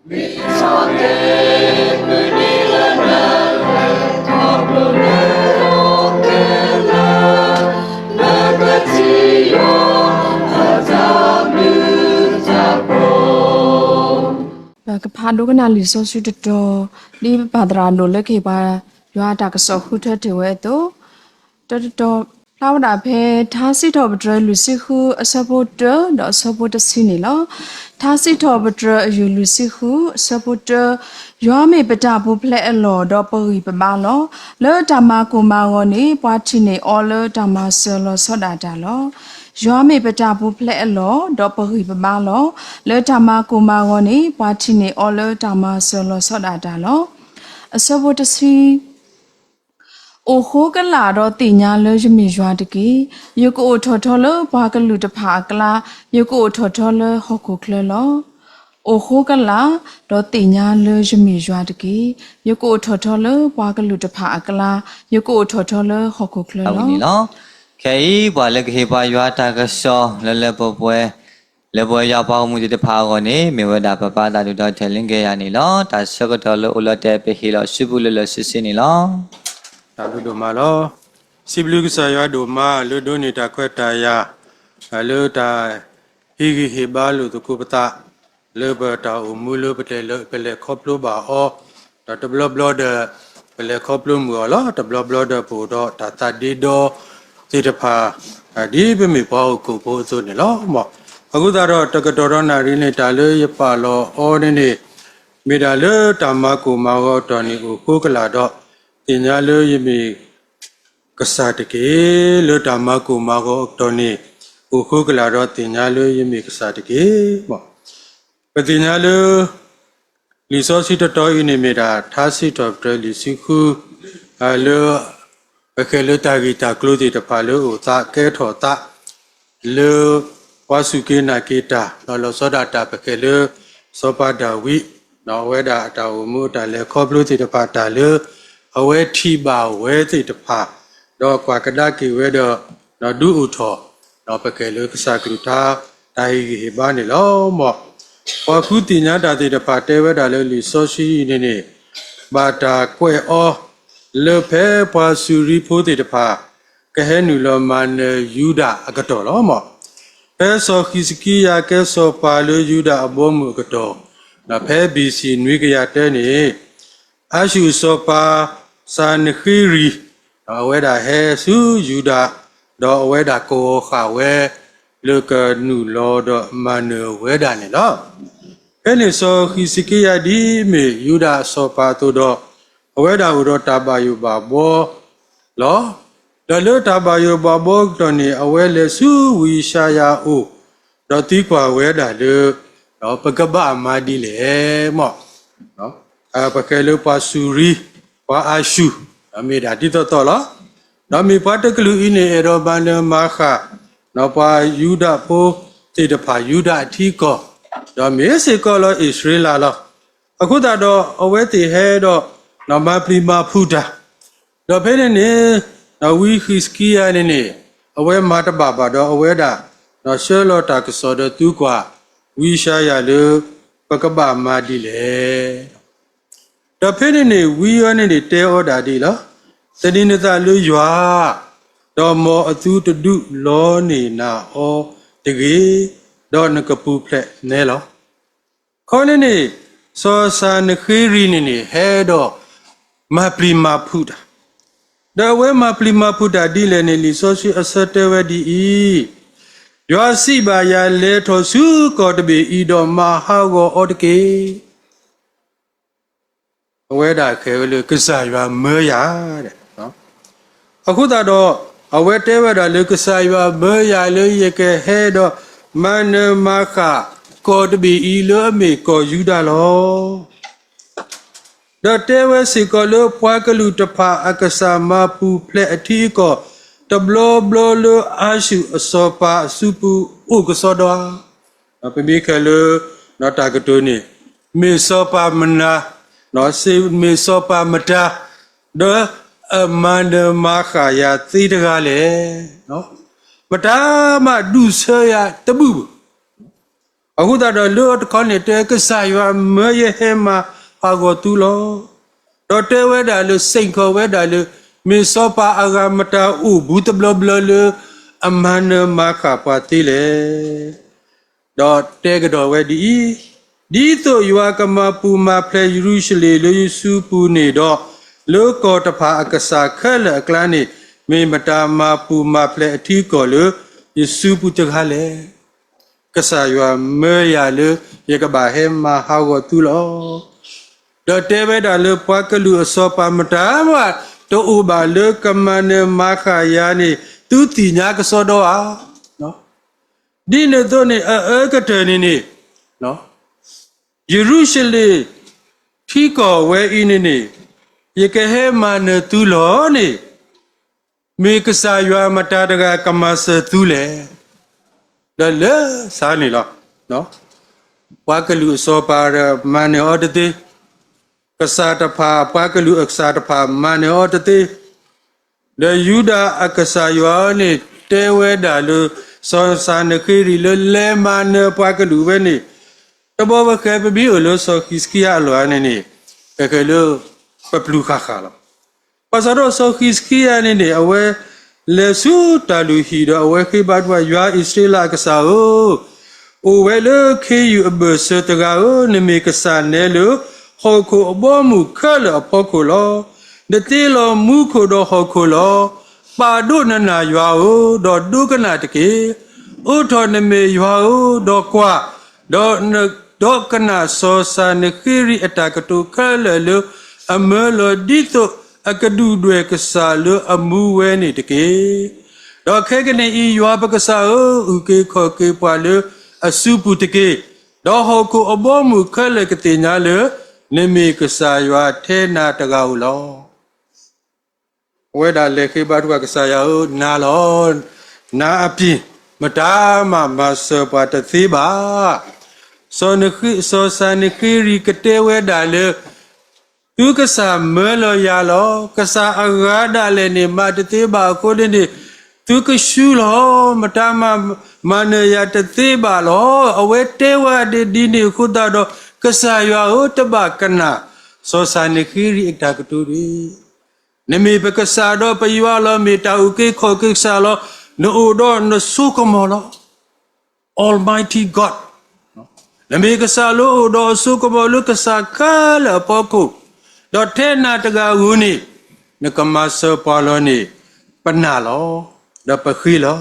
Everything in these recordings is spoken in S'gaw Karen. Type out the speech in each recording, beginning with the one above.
မ့ၢ်ဆီၣ်သ့မုၢ်နံၤလၢနလဲၤခီဖျိလၢဟီၣ်ခိၣ်ချၢ, လၢပထံၣ်ယွၤအတၢ်မုာ်တၢ်ဖိ ပကဖးဒိကနၣ်လံာ်စီဆှံတတီၤ, ဒ်ပပၢ်သရၣ်ဒိၣ်လၢကဟ့ၣ်ပှၤ ယွၤအတၢ်ကစီၣ်ဃုထၢတ့ၢ်ဝဲအသိး, တၢတတီၤ ဖျါဝဲဒၣ်ဖဲ ထါစံးထီၣ်ပတြၢၤလွံၢ်ဆံဃု အဆၢဖိတၢ ဒီးအဆၢဖိတဆံန့ၣ်လီၤ. ထါစံးထီၣ်ပတြၢၤအယုၢ်လွံၢ်ဆံဃု အဆၢဖိတၢ, ယွၤမ့ၢ်ပတၢ်ပူၤဖျဲးအလီၢ် ဒီးပဂံၢ်ပဘါလီၤ. လၢတၢ်မၤကိၢ်မၤဂီၤန့ၣ် ပှၤထံၣ်န့ၢ်အီၤလၢတၢ်မၤစၢၤလီၤဆီဒၣ်တၢ်လီၤ. ယွၤမ့ၢ်ပတၢ်ပူၤဖျဲးအလီၢ် ဒီးပဂံၢ်ပဘါလီၤ. လၢတၢ်မၤကိၢ်မၤဂီၤန့ၣ် ပှၤထံၣ်န့ၢ်အီၤလၢတၢ်မၤစၢၤလီၤဆီဒၣ်တၢ်လီၤ. အဆၢဖိတဆံ အိၣ်ဃိကလာ်ဒီးသ့ၣ်ညါလၢယမ့ၢ်ယွၤတက့ၢ်. ယကအိၣ်ထီၣ်ထီလၢပှၤကလုာ်တဖၣ်အကျါ, ယကအိၣ်ထီၣ်ထီလၢဟီၣ်ခိၣ်ချၢလီၤ. အိၣ်ဃိကလာ်ဒီးသ့ၣ်ညါလၢယမ့ၢ်ယွၤတက့ၢ်. ယကအိၣ်ထီၣ်ထီလၢပှၤကလုာ်တဖၣ်အကျါ, ယကအိၣ်ထီၣ်ထီလၢဟီၣ်ခိၣ်ချၢလီၤ. န့ၣ်လီၤ. ခဲအံၤ ပှၤလၢကဟ့ၣ်ပှၤယွၤတၢ်ကစီၣ်လၢလၢပှဲၤပှဲၤ လၢပဝဲယွၤပှၤဂီၢ်မုၢ်သ့ၣ်တဖၣ်အဂီၢ်န့ၣ် မ့ၢ်ဝဲဒၣ်ပပၢ်သရၣ်ဒိၣ်ဒီး ထဲလ့ကဲယၤန့ၣ်လီၤ. တၢ်ဆၢကတီၢ်လၢအိၣ်လီၤတဲာ် ပဟ့ၣ်လီၤစုပူၤလၢလၢာ်ဆ့ဆ့န့ၣ်လီၤ. တၢ်ဘျုးဒိၣ်မးလီၤ. စံးဘျုးကစၢ်ယွၤဒိၣ်မး လၢဒိးန့ၢ်တၢ်ခွဲးတၢ်ယာ် လၢတၢ်ဟ့ၣ်ဂံၢ်ဟ့ၣ်ဘါလိာ်သကိးပသး လၢပတၢ်အိၣ်မူလၢပလဲၤခီဖျိဘၣ်အီၤ, ဒီးတဘျီဘျီဒီး ပလဲၤခီဖျိမုာ်အီၤလီၤ. တဘျီဘျီဒီးပအိၣ်ဒီးတၢ်သးဒ့ဒီသ့ၣ်တဖၣ် ဒ်ပမ့ၢ်ပှၤဟီၣ်ခိၣ်ဖိအသိးန့ၣ်လီၤ. အဃိသတးဒီး တကတီၢ်ဒီးနၣ်ရံၣ်န့ၣ် တၢ်လၢယပာ်လီၤအီၤန့ၣ်န့ၣ် မ့ၢ်ဒၣ်လၢတၢ်မၤကိၢ်မၤဂီၤအတီၢ်န့ၣ် အိၣ်ဃိကလာ်ဒီး သ့ၣ်ညါလၢယမ့ၢ် ကစၢ်တက့ၢ်. လၢတၢ်မၤကိၢ်မၤဂီၤအတီၢ်န့ၣ် အိၣ်ဃိကလာ်ဒီးသ့ၣ်ညါလၢယမ့ၢ်ကစၢ်တက့ၢ်. ပသ့ၣ်ညါလၢ လံာ်စီဆှံတတီၤအံၤန့ၣ်မ့ၢ်ဒၣ် ထါစံးထီၣ်ပတြၢၤလွံၢ်ဆံဃု လၢ ပဃဲၤလၢတၢ်ဂ့ၢ်တၢ်ကျိၤသ့ၣ်တဖၣ်လၢအိၣ်သးကဲထီၣ်သး လၢ ပှၤစူၢ်က့ၤနာ်က့ၤတၢ် ဒီးလီၤဆီဒၣ်တၢ်ပဃဲၤလၢ စီၤပၤဒၤဝံး ဒီးအဝဲဒၣ်အတၢ်အိၣ်မူအတၢ်လဲၤခီဖျိသ့ၣ်တဖၣ်တၢ်လၢ အဝဲထံၣ်ဘၣ်ဝဲသ့ၣ်တဖၣ် ဒီးကွၢ်ကဒါက့ၤဝဲဒီး ဒုးအိၣ်ထီၣ် ဒီးပဃဲၤလၢကစၢ်ကလုၢ်ကထါ တၢ်ဟ့ၣ်ဂံၢ်ဟ့ၣ်ဘါန့ၣ်လီၤ. ပှၤဃုသ့ၣ်ညါတၢ်သ့ၣ်တဖၣ်တဲဝဲဒၣ်လၢလံာ်စီဆှံအံၤန့ၣ်န့ၣ် ဘၣ်တၢ်ကွဲးအီၤ လၢဖဲပှၤစူၤရံဖိသ့ၣ်တဖၣ် ကဟဲနုာ်လီၤမၤနၢၤယူဒၤအကတီၢ်လီၤ. ဖဲစီၤဃံးစကံယၤကဲစီၤပၤလၢယူဒၤအဘီအမုၢ်အကတီၢ် ဒီးဖဲ ဘီၣ်စံၣ် နွံကယၤတၢန့ၣ် အၤၡူၢ်စီၤပၤ စၤနဃ့ရံၣ် ဒီးအဝဲဒၣ်ဟဲဆူယူဒၤ ဒီးအဝဲဒၣ်ကဝီၤဃာ်ဝဲ လၢကနုာ်လီၤဒီးမၤနၢၤဝဲဒၣ်န့ၣ်လီၤ. ဖဲန့ၣ်စီၤဃံးစကံယၤဒ်အမ့ၢ်ယူဒၤအစီၤပၤအသိးဒီး အဝဲဒၣ်အိၣ်ဒီးတၢ်ဘၣ်ယိၣ်ဘၣ်ဘှီလီၤ. ဒီးလၢတၢ်ဘၣ်ယိၣ်ဘၣ်ဘှီအကတီၢ်န့ၣ် အဝဲလဲၤဆူဝံယၡါယၤအအိၣ် ဒီးသံကွၢ်ဝဲဒၣ်လၢ ပကဘၣ်မၤဒ်လဲၣ်မး ပဃဲၤလၢပှၤစူၤရံ ပှၤအၤၡူၢ် မ့ၢ်ဒၣ်ဒ်သိးသိးလီၤ. ဒီးမ့ၢ်ပှၤတကလုာ်အံၤန့ၣ် အဲၣ်ဒိးမၤနၢၤမၤဃၣ် ပှၤယူဒၤဖိသ့ၣ်တဖၣ် ယူဒၤအထံအကီၢ် ဒီးမ့ၢ်စ့ၢ်ကီးလၢအံၣ်စရ့လးလီၤ. အဃိသတးဒီး အဝဲသ့ၣ်ဟဲဒီး မၤပျံၤမၤဖုးတၢ် ဒီးဖဲန့ၣ်န့ၣ် ဝံဃံးစကံယၤန့ၣ်န့ၣ် အဝဲမၤတဘၣ်ဘၣ်ဒီးအဝဲဒၣ် ဆှၢလီၤတၢ်ကစီၣ်ဒီးသံကွၢ် ဝံယၡါယၤလၢ ပကဘၣ်မၤဒ်လဲၣ်. ဒီးဖဲန့ၣ်န့ၣ် ဝံအံၤန့ၣ်န့ၣ် တဲအီၤဒၣ်ဒ်အံၤလီၤ. သန့ၤနသးလၢယွၤ, ဒီးမ်အသုတဒုးလီန့ၢ်နၤအီၤတဂ့ၤ, ဒီးနကပူၤဖျဲးနဲလီၤ. ခီန့ၣ်န့ၣ် စီၤစၤနဃ့ရံၣ်န့ၣ်န့ၣ် ဟဲဒီးမၤပျံၤမၤဖုးတၢ်, ဒီးအဝဲမၤပျံၤမၤဖုးတၢ်ဒ်လဲၣ်န့ၣ် လံာ်စီဆှံအဆၢတဲဝဲဒ်အံၤ, ယွၤစံးဘၣ်ယၤ, လဲၤထီၣ်ဆူကီၢ်တဘ့ၣ်အံၤ ဒီးမၤဟးဂီၤအီၤတက့ၢ်. အဝဲဒၣ်ဃဲၤဝဲလၢကစၢ်ယွၤမၢယၤ အဃိသတးဒီး အဝဲတဲဝဲဒၣ်လၢကစၢ်ယွၤမၢယၤလၢယကဟဲဒီး မၤနၢၤမၤဃၣ်ကီၢ်တဘ့ၣ်အံၤလၢအမ့ၢ်ကီၢ်ယူဒၤလီၤ. ဒီးတဲဝဲစ့ၢ်ကီးလၢပှၤကလုာ်တဖၣ်အကစၢ်မၤပူၤဖျဲးအထံအကီၢ် တဘျီဘျီလၢအၤၡူၢ်အစီၤပၤအစုပူၤအိၣ်ကစီဒီဧါ. ပမ့ၢ်ဃဲၤလၢ တၢ်ကတိၤန့ၣ် မ့ၢ်စီၤပၤမနၤ, မ့ၢ်စီၤပၤမတၤ, ဒီးအမၤနၢၤမၤဃၣ်ယၤသ့တဂၤလဲၣ်. မတၤမးဒုးဆၢယၤတဘျုးဘၣ်. အဃိသတးဒီးလၢအတခီန့ၣ်တဲ ကစၢ်ယွၤမၢယဟဲမၤဟးဂီၤသုလီၤ. ဒီးတဲဝဲဒၣ်လၢ စ့ၣ်ကီးဝဲဒၣ်လၢ မ့ၢ်စီၤပၤအဂၤမတၤအိၣ်ဘူးတဘျီဘျီလၢ အမၤနၢၤမၤဃၣ်ပှၤသ့လဲၣ်. ဒီးတဲကဒီးဝဲဒ်အံၤ, ဒ်သိးယွၤကမၤပူၤမၤဖျဲးယရူၤၡလ့ၣ်လၢယစုပူၤန့ၣ်ဒီး, လၢကီၢ်တဖၣ်အကစၢ်ခဲလၢာ်အကျါန့ၣ်, မ့ၢ်မတၤမၤပူၤမၤဖျဲးအထံအကီၢ်လၢယစုပူၤတဂၤလဲၣ်. ကစၢ်ယွၤမၢယၤလၢယကဘၣ်ဟဲမၤဟးဂီၤသုလီၤ. ဒီးတဲဝဲဒၣ်လၢပှၤကလုာ်အစီၤပၤမတၤမး တအိၣ်ဘၣ်လၢကမၤနၢၤမၤဃၣ်ယၤန့ၣ် သုသ့ၣ်ညါကစီဒီဧါ. ဒ်န့ၣ်အသိးန့ၣ် အအၢကတၢၢ်န့ၣ်န့ၣ် ယရူၤၡလ့ၣ်ထံကီၢ်ဝဲအံၤန့ၣ်န့ၣ် ယကဟဲမၤနၢၤသုလီၤန့ၣ်, မ့ၢ်ကစၢ်ယွၤမတၤတဂၤကမၤစၢၤသုလဲၣ်. ဒီးလၢစးန့ၣ်လီၤ. ပှၤကလုာ်အစီၤပၤဒီးမၤနၢၤအီၤတသ့, ကစၢ်တဖၣ် ပှၤကလုာ်အကစၢ်တဖၣ်မၤနၢၤအီၤတသ့, ဒီးယူဒၤအကစၢ်ယွၤန့ၣ် တဲဝဲဒၣ်လၢ စီၤစၤနဃ့ရံၣ်လၢလဲၤမၤနၢၤပှၤကလုာ်ဝဲန့ၣ်, တဘျီဘျီပမ့ၢ်အိၣ်လၢစီၤဟံးစကံယၤအလီၢ်န့ၣ်န့ၣ်, ပဃဲၤလၢပပျုၤဃၣ်ဃၣ်လီၤ. ဘၣ်ဆၣ်ဒီးစီၤဟံးစကံယၤန့ၣ်န့ၣ် အဝဲလဲၤဆူတၢ်လုၢ်ဟံၣ်ဒီးအဝဲဃ့ဘါထုကဖၣ် ယွၤအံၣ်စရ့လးအကစၢ်ဧၢ, အိၣ်ဝဲလၢခ့ယုၢ်အဘၢၣ်စၢၤတဂၤဧၢ, နမ့ၢ်ကစၢ်နဲလၢ ဟီၣ်ခိၣ်အဘီအမုၢ်ခဲလၢာ်အဖီခိၣ်လီၤ. နတ့လီၤမူခိၣ်ဒီးဟီၣ်ခိၣ်လီၤ. ပာ်ဒိၣ်နနာ်ယွၤဧၢ, ဒီးဒိကနၣ်တက့ၢ်. အိးထီၣ်နမဲာ်ယွၤဧၢ, ဒီးကွၢ်, ဒီးန, ဒီးကနၣ်စီၤစၤနဃ့ရံၣ်အတၢ်ကတိၤခဲလၢာ်လၢအမၢလီၤ ဒ်သိးအကဒုၣ်ဒွဲၣ်ကစၢ်လၢအမူဝဲန့ၣ်တက့ၢ်. ဒီးခဲကနံၣ်အံၤ ယွၤပကစၢ်ဧၢ, အုၣ်က့ၤခီၣ်က့ၤပှၤလၢအစုပူၤတက့ၢ်. ဒီးဟီၣ်ခိၣ်အဘီအမုၢ်ခဲလၢာ်ကသ့ၣ်ညါလၢ နမ့ၢ်ကစၢ်ယွၤထဲနၤတဂၤဧိၤလီၤ. အဝဲဒၣ်လဲၤဃ့ဘါထုကဖၣ် ကစၢ်ယွၤဧၢ, နၤလီၤ. နၤအပျ့ၤ မတၤမးမၤစၢၤပှၤတသ့ဘၣ်. စီၤနဃ့, စီၤစၤနဃ့ရံၣ်ကတဲဝဲဒၣ်လၢ သုကစၢ်မၢလီၤယၤလီၤ. ကစၢ်အဂၤဒၣ်လဲာ်န့ၣ် မၤတသ့ဘၣ်အဃိန့ၣ်န့ၣ်, သုကဆူလီၤ. မတၤမးမၤနၢၤယၤတသ့ဘၣ်လီၤ. အဝဲတဲဝဲဒ်န့ၣ်အဃိသတးဒီး, ကစၢ်ယွၤဧၢ, တဘၣ်ကနၣ် စီၤစၤနဃ့ရံၣ်အတၢ်ကတိၤတဂ့ၤ. နမ့ၢ်ပကစၢ်ဒီးပယွၤလီၤ. မ့ၢ်တၢ်အုၣ်က့ၤခီၣ်က့ၤကစၢ်လီၤ. နအိၣ်ဒီးနစိကမီၤလီၤ. Almighty God, နမ့ၢ်ကစၢ်လၢအိၣ်ဒီးအစိကမီၤလၢကစၢ်ခဲလၢာ်အဖီခိၣ်, ဒီးထဲနၤတဂၤဧိၤန့ၣ် နကမၤစၢၤပှၤလီၤန့ၣ် ပနာ်လီၤ, ဒီးပဃ့လီၤ.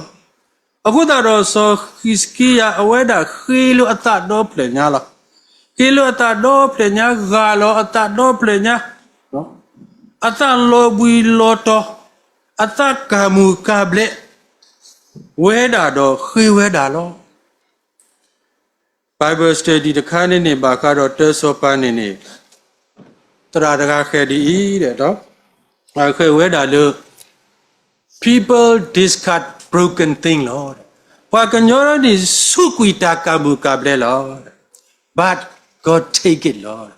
အဃိသတးဒီးစီၤဟံးစကံယၤ အဝဲဒၣ်ဃ့လၢအသးဒီဖျၢၣ်ညါလီၤ. ဃ့လၢအသးဒီဖျၢၣ်ညါ, ဂၢ်လီၤအသးဒီဖျၢၣ်ညါ, အသးလီၤဘှံးလီၤတီၤ, အသးကၢ်မုၢ်ကၢ်ဘျဲးဝဲဒၣ်ဒီးဃ့ဝဲဒၣ်လီၤ. Bible study တခါန့ၣ်န့ၣ် ဘၣ်ဃးဒီးတၢစီၤပၤန့ၣ်န့ၣ်, သရၣ်တဂၤဃဲၤဒ်အံၤ, ဃဲၤဝဲဒၣ်လၢ People discard broken thing လီၤ. ပှၤကညီန့ၣ် ဆူးကွံာ်တၢ်ကၢ်မုၢ်ကၢ်ဘျဲးလီၤ. But God take it လီၤ.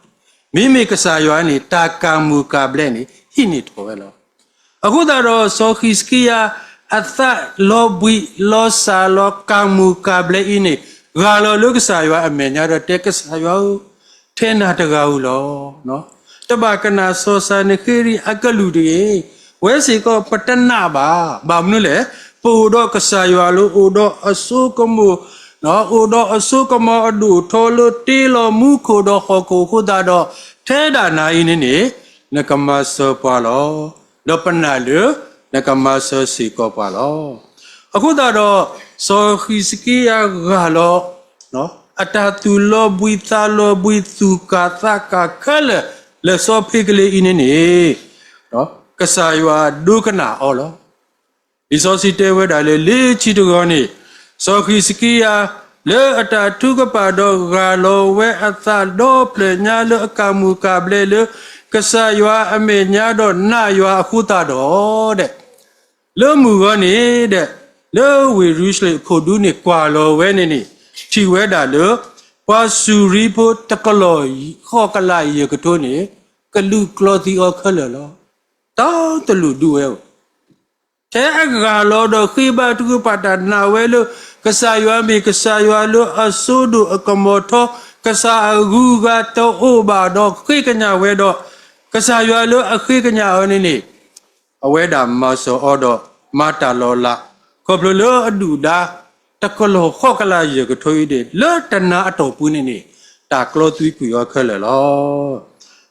မ့မ့ၢ်ကစၢ်ယွၤန့ၣ် တၢ်ကၢ်မုၢ်ကၢ်ဘျဲးန့ၣ် ဟံးန့ၢ်ထီၣ်ဝဲလီၤ. အဃိသတးဒီးစီၤဟံးစကံယၤ အသးလီၤဘှံးလီၤစၢ်လီၤကၢ်မုၢ်ကၢ်ဘျဲးအံၤန့ၣ် ဂၢ်လီၤလၢကစၢ်ယွၤအမဲာ်ညါဒီးတဲ ကစၢ်ယွၤဧၢ, ထဲနၤတဂၤဧိၤလီၤ. တဘၣ်ကနၣ်စီၤစၤနဃ့ရံၣ်အကလုၢ်တဂ့ၤ. ဝဲစ့ၢ်ကီးပတနာ်ဘၣ်. ဘၣ်မနုၤလဲၣ်, ပအိၣ်ဒီးကစၢ်ယွၤလၢအိၣ်ဒီးအစိကမီၤ, အိၣ်ဒီးအစိကမီၤအဒိၣ်အထီလၢတ့လီၤမူခိၣ်ဒီးဟီၣ်ခိၣ်အဃိသတးဒီး, ထဲဒၣ်နၤအံၤန့ၣ်န့ၣ် နကမၤစၢၤပှၤလီၤ. ဒီးပနာ်လၢ နကမၤစၢၤစ့ၢ်ကီးပှၤလီၤ. အဃိသတးဒီး စီၤဟံးစကံယၤဂၢ်လီၤ အတၢ်သူၣ်လီၤဘှံးသးလီၤဘှံး သူၣ်ကၢ်သးကၢ်ခဲလၢာ် လၢစီၤဖ့ကလ့အံၤန့ၣ်န့ၣ်, ကစၢ်ယွၤဒိကနၣ်အီၤလီၤ. လံာ်စီဆှံတဲဝဲဒၣ်လၢ လၢခံတဂီၤန့ၣ်, စီၤဟံးစကံယၤ လၢအတၢ်ထုကဖၣ်ဒီးဂၢ်လီၤဝဲအသးဒီဖျၢၣ်ညါလၢအကၢ်မုၢ်ကၢ်ဘျဲးလၢ ကစၢ်ယွၤအမဲာ်ညါဒီးနာ်ယွၤအဃိသတးဒီး လၢမုၢ်ဂီၤန့ၣ်ဒီး လၢဝ့ၢ်ယရူၤၡလ့ၣ်အခိၣ်ဒူန့ၣ်ကွၢ်လီၤဝဲန့ၣ်န့ၣ်, ထံၣ်ဝဲဒၣ်လၢ ပှၤစူၤရံဖိတကလီၢ်ဃိးကလးယဲၢ်ကထိန့ၣ် ကလူးကျီသံအီၤခဲလၢာ်လီၤ. တၢ်တလူးဒုးဝဲဧိၤ ထဲအဂၤလီၤဒီးဃ့ဘါထုကဖၣ်တၢ်နာ်ဝဲလၢ ကစၢ်ယွၤမ့ၢ်ကစၢ်ယွၤလၢအစိဒိၣ်အကမီၤထီ, ကစၢ်အဂုၤအဂၤတအိၣ်ဘၣ်ဒီးဃ့ကညးဝဲဒီး ကစၢ်ယွၤလၢအဃ့ကညးအီၤန့ၣ်န့ၣ် အဝဲဒၣ်မၤစၢၤအီၤဒီးမၤတၢ်လီၤလး, ခီဖျိလၢအဒုၣ်ဒါ တကလီၢ်ဃီကလးယဲၢ်ကထိအံၤန့ၣ် လၢတနၤအတီၢ်ပူၤန့ၣ်န့ၣ် တၢ်ကျီသံကွံာ်အီၤခဲလၢာ်လီၤ.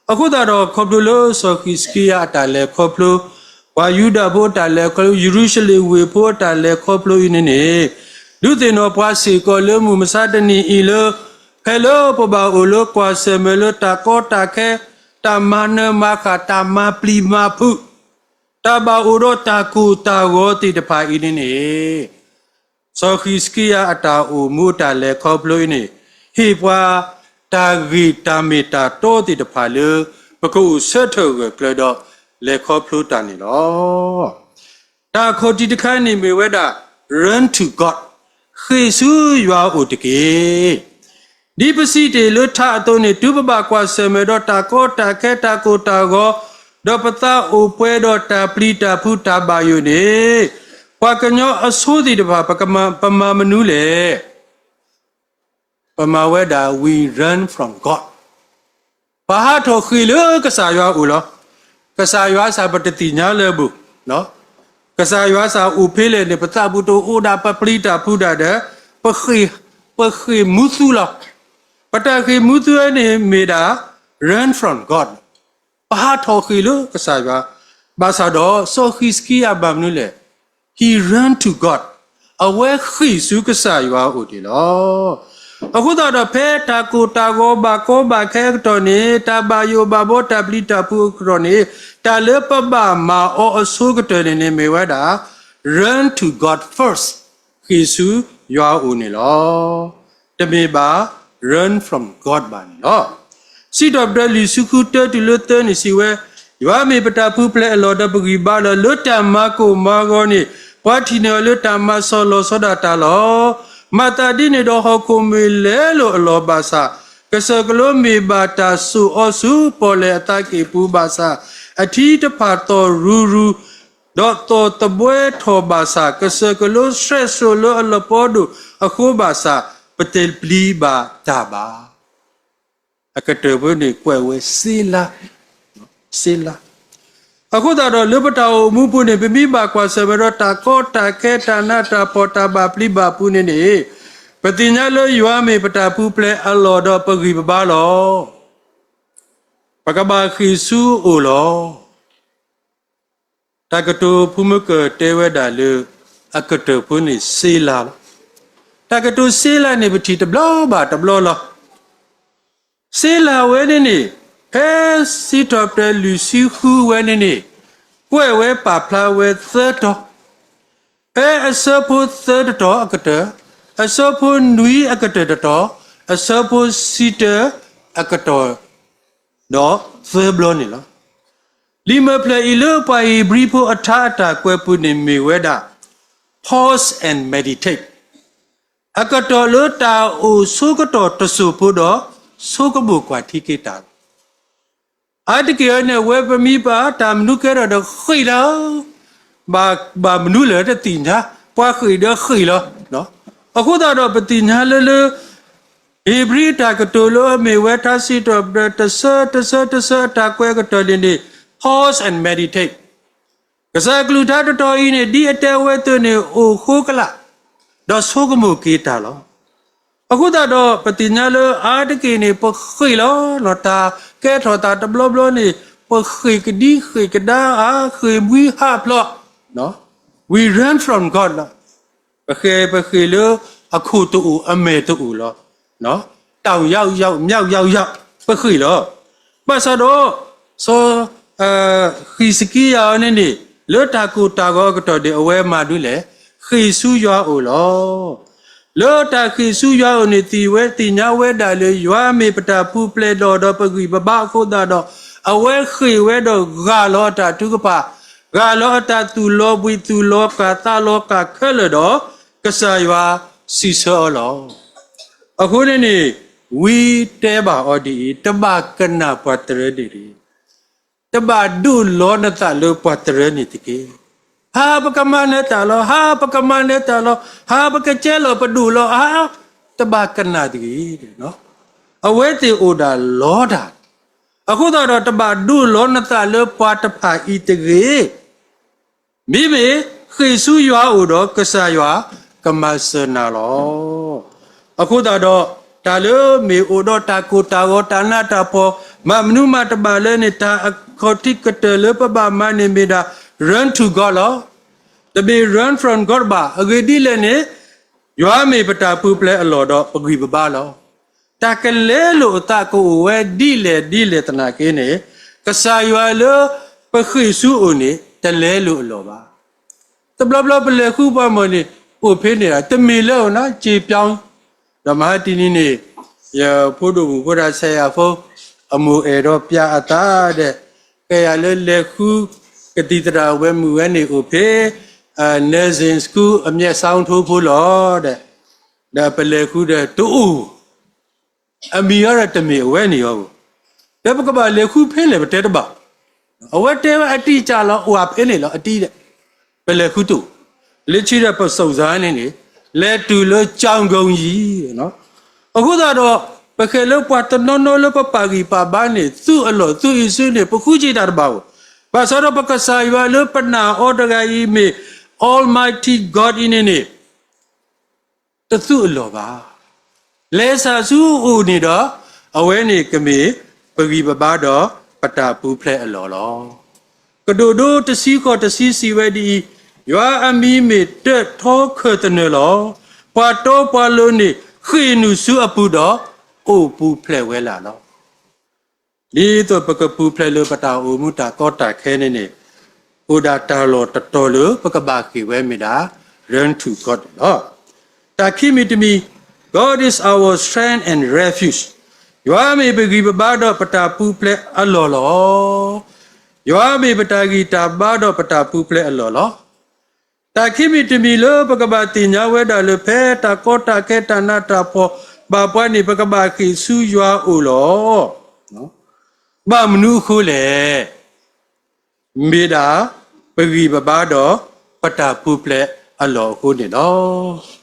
အဃိသတးဒီး ခီဖျိလၢစီၤဃံးစကံယၤအတၢ်လဲၤခီဖျိ, ပှၤယူဒၤဖိအတၢ်လဲၤခီဖျိ, ယရူၤၡလ့ၣ်ဝ့ၢ်ဖိအတၢ်လဲၤခီဖျိအံၤန့ၣ်န့ၣ် ဒုးသ့ၣ်နီၣ်ပှၤစ့ၢ်ကီးလၢမုၢ်မဆါတနံၤအံၤလၢ ဖဲလၢပဘၣ်အိၣ်လၢကွၢ်ဆၢၣ်မဲာ်လၢတၢ်ကီတၢ်ခဲ, တၢ်မၤနၢၤမၤဃၣ်, တၢ်မၤပျံၤမၤဖုး, တၢ်ဘၣ်အိၣ်ဒီးတၢ်ကိၢ်တၢ်ဂီၤသ့ၣ်တဖၣ်အံၤန့ၣ်န့ၣ် စီၤဃံးစကံယၤအတၢ်အိၣ်မူအတၢ်လဲၤခီဖျိအံၤန့ၣ် ဟ့ၣ်ပှၤတၢ်ဂ့ၢ်တၢ်မ့ၢ်တၢ်တီသ့ၣ်တဖၣ်လၢ ပကအိၣ်ဆၢထၢၣ်ဂၢၢ်ကျၢၤဒီးလဲၤခီဖျိတၢ်န့ၣ်လီၤ. တၢ်ခီၣ်ထံးတခါန့ၣ်မ့ၢ်ဝဲဒၣ် Run to God, ဃ့ၢ်ဆူယွၤအအိၣ်တက့ၢ်. ဒ်ပစံးတ့ၢ်လၢထါအသိးန့ၣ် တုၤပဘၣ်ကွၢ်ဆၢၣ်မဲာ်ဒီးတၢ်ကီတၢ်ခဲတၢ်ကိၢ်တၢ်ဂီၤ, ဒီးပသးအိၣ်ပှဲၤဒီးတၢ်ပျံၤတၢ်ဖုးတၢ်ဘၣ်ယိၣ်န့ၣ်, ပှၤကညီအဆိသ့ၣ်တဖၣ် ပကမၤ ပမၤမနုၤလဲၣ်. ပမၤဝဲဒၣ် we run from God, ပဟးထီၣ်ဃ့ၢ်လၢကစၢ်ယွၤအအိၣ်လီၤ. ကစၢ်ယွၤစ့ၢ်ပတသ့ၣ်ညါလၢၤဘၣ်. ကစၢ်ယွၤစ့ၢ်အိၣ်ဖဲလဲၣ်န့ၣ် ပသးပူၤတအိၣ်ဒၣ် ပပျံၤတၢ်ဖုးဒၣ်ဒီး ပဃ့ၢ်, ပဃ့ၢ်မူသူလီၤ. ပတၢ်ဃ့ၢ်မူသူဝဲန့ၣ်မ့ၢ်ဒၣ် run from God, ပဟးထီၣ်ဃ့ၢ်လၢကစၢ်ယွၤ. ဘၣ်ဆၣ်ဒီးစီၤဃံးစကံယၤဘၣ်မနုၤလဲၣ်. He run to God, အဝဲဃ့ၢ်ဆူကစၢ်ယွၤအအိၣ်န့ၣ်လီၤ. အဃိသတးဒီး ဖဲတၢ်ကိၢ်တၢ်ဂီၤဘၣ်ကီဘၣ်ခဲအကတီၢ်န့ၣ်, တၢ်ဘၣ်ယိၣ်ဘၣ်ဘီတၢ်ပျံၤတၢ်ဖုးအကတီၢ်န့ၣ်, တၢ်လၢပဘၣ်မၤအီၤအဆိကတၢၢ်န့ၣ်န့ၣ် မ့ၢ်ဝဲဒၣ် run to God first, ဃ့ၢ်ဆူယွၤအအိၣ်န့ၣ်လီၤ. တမ့ၢ်ဘၣ် run from God ဘၣ်န့ၣ်လီၤ. စံးထီၣ်ပတြၢၤလွံၢ်ဆံဃုတၢတုၤလၢသၢန့ၣ်စံးဝဲ, ယွၤမ့ၢ်ပတၢ်ပူၤဖျဲးအလီၢ်ဒီးပဂံၢ်ဘါလီၤ. လၢတၢ်မၤကိၢ်မၤဂီၤန့ၣ် ပှၤထံၣ်န့ၢ်အီၤလၢတၢ်မၤစီၢ်လီၤဆီဒၣ်တၢ်လီၤ. မၤသးဒ်န့ၣ်ဒီးဟီၣ်ခိၣ်မ့ၢ်လဲလိာ်အလီၢ်ဘၣ်ဆၣ်, ကစၢၢ်ကလိမ့ၢ်ဘၣ်တၢ်စိာ်အီၤဆူပီၣ်လဲၣ်အသးကံၢ်ပူၤဘၣ်ဆၣ်, အထံတဖၣ်သီၣ်ရူၤရူၤ ဒီးသီၣ်သဘှဲထီၣ်ဘၣ်ဆၣ်, ကစၢၢ်ကလိဆှဲးစိၣ်လၢအလီၢ်ပီဒိၣ်အဃိဘၣ်ဆၣ်, ပတပျံၤဘၣ်တၢ်ဘၣ်. အကတၢၢ်ဖိန့ၣ်ကွဲးဝဲစ့လါ, စ့လါ. အဃိသတးဒီးလၢပတၢ်အိၣ်မူပူၤန့ၣ် ပမ့ၢ်ဘၣ်ကွၢ်ဆၢၣ်မဲာ်ဒီးတၢ်ကီတၢ်ခဲတၢ်နးတၢ်ဖှီၣ်တၢ်ဘၣ်ပျံၤဘၣ်ဖုးန့ၣ်န့ၣ်, ပသ့ၣ်ညါလၢယွၤမ့ၢ်ပတၢ်ပူၤဖျဲးအလီၢ်ဒီးပဂံၢ်ပဘါလီၤ. ပကဘၣ်ဃ့ၢ်ဆူအအိၣ်လီၤ. တၢ်ကတိၤဖိမုၣ်ကၢၢ်တဲဝဲဒၣ်လၢ အကတၢၢ်ဖိန့ၣ်စ့လါလီၤ. တၢ်ကတိၤစ့လါန့ၣ် ပထံၣ်တဘျီဘၣ်တဘျီလီၤ. စ့လါဝဲန့ၣ်န့ၣ် ဖဲစံးထီၣ်ပတြၢၤလွံၢ်ဆံဃုဝဲန့ၣ်န့ၣ် ကွဲးဝဲပာ်ဖျါဝဲသၢတီၤ, ဖဲအဆၢဖိသၢတတီၤအကတၢၢ်, အဆၢဖိနွံအကတၢၢ်တတီၤ, အဆၢဖိဆံတၢအကတီၢ် ဒီးသၢဘျီန့ၣ်လီၤ. လံာ်မၤဖျၢၣ်အံၤလၢပှၤဧ့ၤဘြံၤဖိအထါအတၢ်ကွဲးပူၤန့ၣ်မ့ၢ်ဝဲဒၣ် Pause and meditate, အကတီၢ်လၢတၢ်အိၣ်ဆိကတီၢ်တစိၢ်ဖိဒီး ဆိကမိၣ်ကွၢ်ထံက့ၤတၢ်လီၤ. အါတက့ၢ်အံၤန့ၣ် အဝဲပမ့ၢ်ဘၣ်တၢ်မနုၤကဲထီၣ်ဒီးဃ့ၢ်လီၤ, ဘၣ်မနုၤလဲၣ်တသ့ၣ်ညါ, ပှၤဃ့ၢ်ဒီးဃ့ၢ်လီၤ. အဃိသတးဒီးပသ့ၣ်ညါလၢလၢ ဧ့ၤဘြံၤအတၢ်ကတိၤလၢအမ့ၢ်ဝဲထါစံးထီၣ်ပတြၢၤတဆၢတဆၢတဆၢအတၢ်ကွဲးအကတီၢ်န့ၣ်န့ၣ် pause and meditate, ကစၢ်ကလုၢ်ကထါတတီၤအံၤန့ၣ် ဒ်အတဲဝဲအသိးန့ၣ် အိၣ်ဃိကလာ်, ဒီးဆိကမိၣ်က့ၤတၢ်လီၤ. အဃိသတးဒီးပသ့ၣ်ညါလၢအါတက့ၢ်န့ၣ် ပဃ့ၢ်လီၤ, တၢ်ကဲထီၣ်သးတဘျီဘျီန့ၣ် ပဃ့ၢ်ကဒံဃ့ၢ်ကဒါအါ, ဃ့ၢ်မှံဟးဖျိး, we run from God လီၤ. ပဃ့ၢ်, ပဃ့ၢ်လၢအခိၣ်တအိၣ်အမဲာ်တအိၣ်လီၤ. တောင်ရောက်ရောက်, မြောက်ရောက်ရောက်, ပဃ့ၢ်လီၤ. ဘၣ်ဆၣ်ဒီး စီၤ ဃံးစကံယၤအံၤန့ၣ်န့ၣ် လၢတၢ်ကိၢ်တၢ်ဂီၤအကတီၢ်န့ၣ် အဝဲမၤဒ်လဲၣ်, ဃ့ၢ်ဆူယွၤအအိၣ်လီၤ. လၢတၢ်ဃ့ၢ်ဆူယွၤအအိၣ်န့ၣ် သ့ၣ်ဝဲသ့ၣ်ညါဝဲဒၣ်လၢ ယွၤမ့ၢ်ပတၢ်ပူၤဖျဲးဒီးဒီးပဂံၢ်ပဘါအဃိသတးဒီး အဝဲဃ့ၢ်ဝဲဒီးဂၢ်လီၤအတၢ်ထုကဖၣ်, ဂၢ်လီၤအတၢ်သူၣ်လီၤဘှံးသူၣ်လီၤကၢ်သးလီၤကၢ်ခဲလၢာ်ဒီး ကစၢ်ယွၤစံးဆၢအီၤလီၤ. အဃိန့ၣ်န့ၣ် ဝံတဲဘၣ်အီၤဒ်အံၤ, တဘၣ်ကနၣ်ပှၤတရၢန့ၣ်တဂ့ၤ, တဘၣ်ဒိးလီနသးလၢပှၤတရၢန့ၣ်တက့ၢ်. ဟါပကမၤနၢၤတၢ်လီၤ, ဟါပကမၤနၢၤတၢ်လီၤ, ဟါပကကဲလီၤပဒိၣ်လီၤ, ဟါတဘၣ်ကနၣ်တဂ့ၤ. အဝဲသ့ၣ်အိၣ်ဒၣ်လီတၢ်. အဃိသတးဒီးတဘၣ်ဒိလီၤနသးလၢပှၤတဖၣ်အံၤတဂ့ၤ. မ့မ့ၢ်ဃ့ၢ်ဆူယွၤအအိၣ်ဒီးကစၢ်ယွၤကမၤစၢၤနၤလီၤ. အဃိသတးဒီး တၢ်လၢမ့ၢ်အိၣ်ဒီးတၢ်ကိၢ်တၢ်ဂီၤတၢ်နးတၢ်ဖှီၣ် မ့ၢ်မနုၤမးတဘၣ်လၢန့ၣ် တၢ်အခီၣ်ထံးကတၢၢ်လၢပဘၣ်မၤန့ၣ်မ့ၢ်ဒၣ် run to God လီၤ. တမ့ၢ် run from God ဘၣ်. အဂ့ၢ်ဒ်လဲၣ်န့ၣ် ယွၤမ့ၢ်ပတၢ်ပူၤဖျဲးအလီၢ်ဒီးပဂံၢ်ပဘါလီၤ. တၢ်ကလဲလိာ်အသးကအိၣ်ဝဲဒ်လဲၣ်ဒ်လဲၣ်သနာ်က့န့ၣ် ကစၢ်ယွၤလၢပဃ့ၢ်ဆူအအိၣ်န့ၣ် တလဲလိာ်အလီၢ်ဘၣ်. တဘျီဘျီပလဲၤဃုပှၤမီၢ်န့ၣ် အိၣ်ဖဲန့ၣ် တမ့ၢ်လၢအအိၣ်နီၤ စ့ပၠီ ဒီးမဟါတနံၤန့ၣ် ယဖိဒိၣ်မုၣ်ဖိဒၣ်ဆဲးယၤဖိ အမိၢ်အဲၣ်ဒိးပျးအသးဒီး ကဲယၤလၢလဲၤဃုကသံၣ်သရၣ်ဝဲမုၣ်ဝဲန့ၣ်အိၣ်ဖဲ nursing school အမျဲၢ်စီထိဖိလီၤဒီး ဒီးပလဲၤဃုဒီးတအိၣ် အမံၤအီဒီးတမ့ၢ်အဝဲန့ၣ်အီၤဘၣ်. ဒီးပကဘၣ်လဲၤဃုဖဲလဲၣ်ပတဲတဘၣ်. အဝဲတဲဝဲအတံၢ်ကၢ်လီၤ အိၣ်ဖဲန့ၣ်လီၤအတံၢ်ဒီး ပလဲၤဃုတအိၣ်. လၢခံဒီးပစိာ်စၢ်န့ၣ်န့ၣ် လဲၤတုၤလၢ ကၠီကီယံၤ အဃိသတးဒီး ပဃဲၤလၢပှၤတနီၤနီၤလၢပပာ်ဂံၢ်ပာ်ဘါန့ၣ် သူၣ်အလီၢ်သူၣ်အံၤစုန့ၣ် ပဃုက့ၤတၢ်တဘၣ်ဧိၤ. ဘၣ်ဆၣ်ဒီးပကစၢ်ယွၤလၢပနာ်အီၤတဂၤအံၤမ့ၢ် Almighty God အံၤန့ၣ်န့ၣ် တသူၣ်အလီၢ်ဘၣ်. လဲၤဆူအအိၣ်န့ၣ်ဒီး အဝဲန့ၣ်ကမ့ၢ်ပဂံၢ်ပဘါဒီးပတၢ်ပူၤဖျဲးအလီၢ်လီၤ. ကဒိၣ်ဒိတဆံဃိးတဆံစံးဝဲဒ်အံၤ, ယွၤအမံၤမ့ၢ်တၢထီခၢၣ်သနၢၣ်လီၤ. ပှၤတီပှၤလိၤန့ၣ် ဃ့ၢ်နုာ်ဆူအပူၤဒီး အိၣ်ပူၤဖျဲးဝဲလၢ်လီၤ. ဒ်သိးပကပူၤဖျဲးလၢပတၢ်အိၣ်မူတၢ်ကီတၢ်ခဲန့ၣ်န့ၣ်, အိၣ်ဒၣ်တၢ်လီၢ်တတီၤလၢပကဘၣ်ဃ့ၢ်ဝဲမ့ၢ်ဒၣ် run to God န့ၣ်လီၤ. တၢ်ခံမံၤတမံၤ, God is our strength and refuge. ယွၤမ့ၢ်ပဂံၢ်ပဘါဒီးပတၢ်ပူၤဖျဲးအလီၢ်လီၤ. ယွၤမ့ၢ်ပတၢ်ဂံၢ်တၢ်ဘါဒီးပတၢ်ပူၤဖျဲးအလီၢ်လီၤ. တၢ်ခံမံၤတမံၤလၢပကဘၣ်သ့ၣ်ညါဝဲဒၣ်လၢဖဲတၢ်ကီတၢ်ခဲတၢ်နးတၢ်ဖှီၣ်ဘၣ်ပှၤန့ၣ် ပကဘၣ်ဃ့ၢ်ဆူယွၤအအိၣ်လီၤ. ဘၣ်မနုၤအဃိလဲၣ်. မ့ၢ်ဒၣ်ပဂံၢ်ပဘါဒီးပတၢ်ပူၤဖျဲးအလီၢ်အဃိန့ၣ်လီၤ.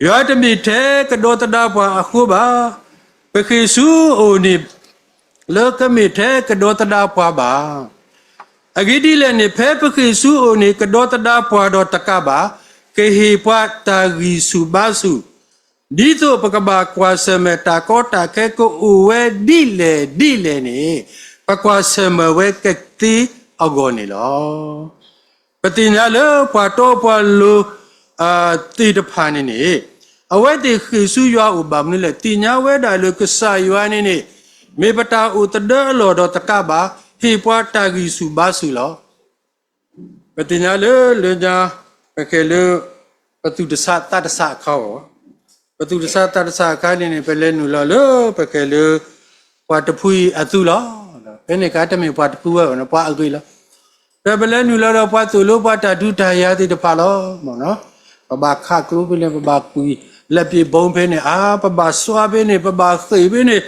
ယွၤတမ့ၢ်ထဲကဒီသဒၣ်ပှၤအဃိဘၣ်. ပဃ့ၢ်ဆူအအိၣ်န့ၣ် လၢကမ့ၢ်ထဲကဒီသဒၣ်ပှၤဘၣ်. အဂ့ၢ်ဒ်လဲၣ်န့ၣ် ဖဲပဃ့ၢ်ဆူအအိၣ်န့ၣ် ကဒီသဒၣ်ပှၤဒီးတကးဘၣ်, ကဟ့ၣ်ပှၤတၢ်ဂံၢ်ဆူၣ်ဘါဆူၣ်, ဒ်သိးပကဘၣ်ကွၢ်ဆၢၣ်မဲာ်တၢ်ကီတၢ်ခဲကအိၣ်ဝဲဒ်လဲၣ်ဒ်လဲၣ်န့ၣ်, ပကွၢ်ဆၢၣ်မဲာ်ဝဲကသ့အဂီၢ်န့ၣ်လီၤ. ပသ့ၣ်ညါလၢပှၤတီပှၤလိၤ သ့ၣ်တဖၣ်န့ၣ်န့ၣ်, အဝဲသ့ၣ်ဃ့ၢ်ဆူယွၤအိၣ်ဘၣ်မနုၤလဲၣ်, သ့ၣ်ညါဝဲဒၣ်လၢကစၢ်ယွၤန့ၣ်န့ၣ်, မ့ၢ်ပတၢ်အိၣ်သဒၢအလီၢ်ဒီးတကးဘၣ်, ဟ့ၣ်ပှၤတၢ်ဂံၢ်ဆူၣ်ဘါဆူၣ်လီၤ. ပသ့ၣ်ညါလၢလၢညါ ပဃဲၤလၢ ပသူၣ်တဆးသးတဆးအခါအီၤ, ပသူၣ်တဆးသးတဆးအခါန့ၣ်န့ၣ် ပလဲၤနုာ်လီၤလၢ ပဃဲၤလၢ ပှၤတဖုအံၤအသူလီၤ. ဖဲန့ၣ်အခါတမ့ၢ်ပှၤတဖုဝဲဘၣ်န့ၣ် ပှၤအဂ့ၤလီၤ. ဒီးပလဲၤနုာ်လီၤဒီးပှၤသိၣ်လိပှၤတၢ်ဒုးတၢ်ယၤသ့ၣ်တဖၣ်လီၤ. ပဘၣ်ခးကျိဖဲန့ၣ်, ပဘၣ်ကွံာ်လက်ပစ်ဗုံးဖဲန့ၣ်, အါ, ပဘၣ်စွါဖဲန့ၣ်, ပဘၣ်ဃ့ၢ်ဖဲန့ၣ်,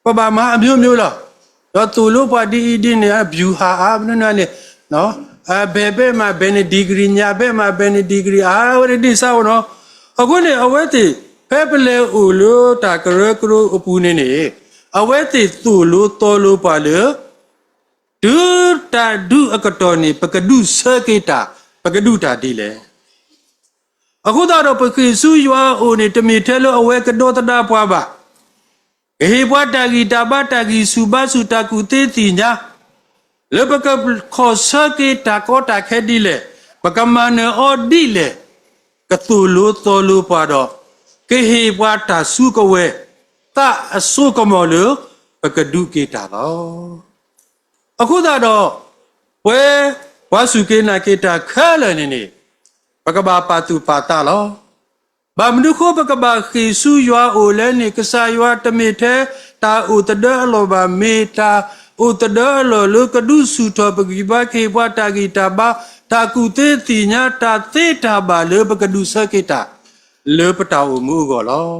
ပဘၣ်မၤအမျိုးမျိုးလီၤ. ဒီးသိၣ်လိပှၤဒ်အံၤဒ်န့ၣ် ဗျူဟာ အါ, မနုၤန့ၣ်, အဘဲဘဲမးဘဲန့ၣ် degree, ညၣ်ဘဲမးဘဲန့ၣ် degree, အါ, အဝဲန့ၣ်ဒ်စၢ်အိၣ်နီၤ. အဃိန့ၣ် အဝဲသ့ၣ် ဖဲပလဲၤအိၣ်လၢတၢ်ကရၢကရိအပူၤန့ၣ်န့ၣ်, အဝဲသ့ၣ်သိၣ်လိသီလိပှၤလၢ တုၤတၢ်ဒုးအကတီၢ်န့ၣ် ပကဒုးဆၢက့ၤတၢ်, ပကဒုးတၢ်ဒ်လဲၣ်. အဃိသတးဒီးပဃ့ၢ်ဆူယွၤအအိၣ်န့ၣ် တမ့ၢ်ထဲလၢအဝဲကဒီသဒၣ်ပှၤဘၣ်. ကဟ့ၣ်ပှၤတၢ်ဂံၢ်တၢ်ဘါတၢ်ဂံၢ်ဆူၣ်ဘါဆူၣ်တၢ်ကူၣ်သ့သ့ၣ်ညါ လၢပကခီၣ်ဆၢက့ၤတၢ်ကီတၢ်ခဲဒ်လဲၣ်, ပကမၤနၢၤအီၤဒ်လဲၣ်, ကသိၣ်လိသီလိပှၤဒီး ကဟ့ၣ်ပှၤတၢ်စုကဝဲၤ သးအစိကမီၤလၢ ပကဒုးက့ၤတၢ်လီၤ. အဃိသတးဒီး ပဝဲ ပှၤစူၢ်က့ၤနာ်က့ၤတၢ်ခဲလၢာ်န့ၣ်န့ၣ် ပကဘၣ်ပာ်သူၣ်ပာ်သးလီၤ. ဘၣ်မနုၤဃိပကဘၣ်ဃ့ၢ်ဆူယွၤအိၣ်လဲၣ်န့ၣ် ကစၢ်ယွၤတမ့ၢ်ထဲတၢ်အိၣ်သဒၢအလီၢ်ဘၣ်, မ့ၢ်တၢ်အိၣ်သဒၢအလီၢ်လၢကဒုးဆူၣ်ထီၣ်ပဂံၢ်ပဘါ ကဟ့ၣ်ပှၤတၢ်ဂံၢ်တၢ်ဘါ တၢ်ကူၣ်သ့သ့ၣ်ညါ တၢ်သ့တၢ်ဘၣ်လၢပကဒုးဆၢက့ၤတၢ် လၢပတၢ်အိၣ်မူအဂီၢ်လီၤ.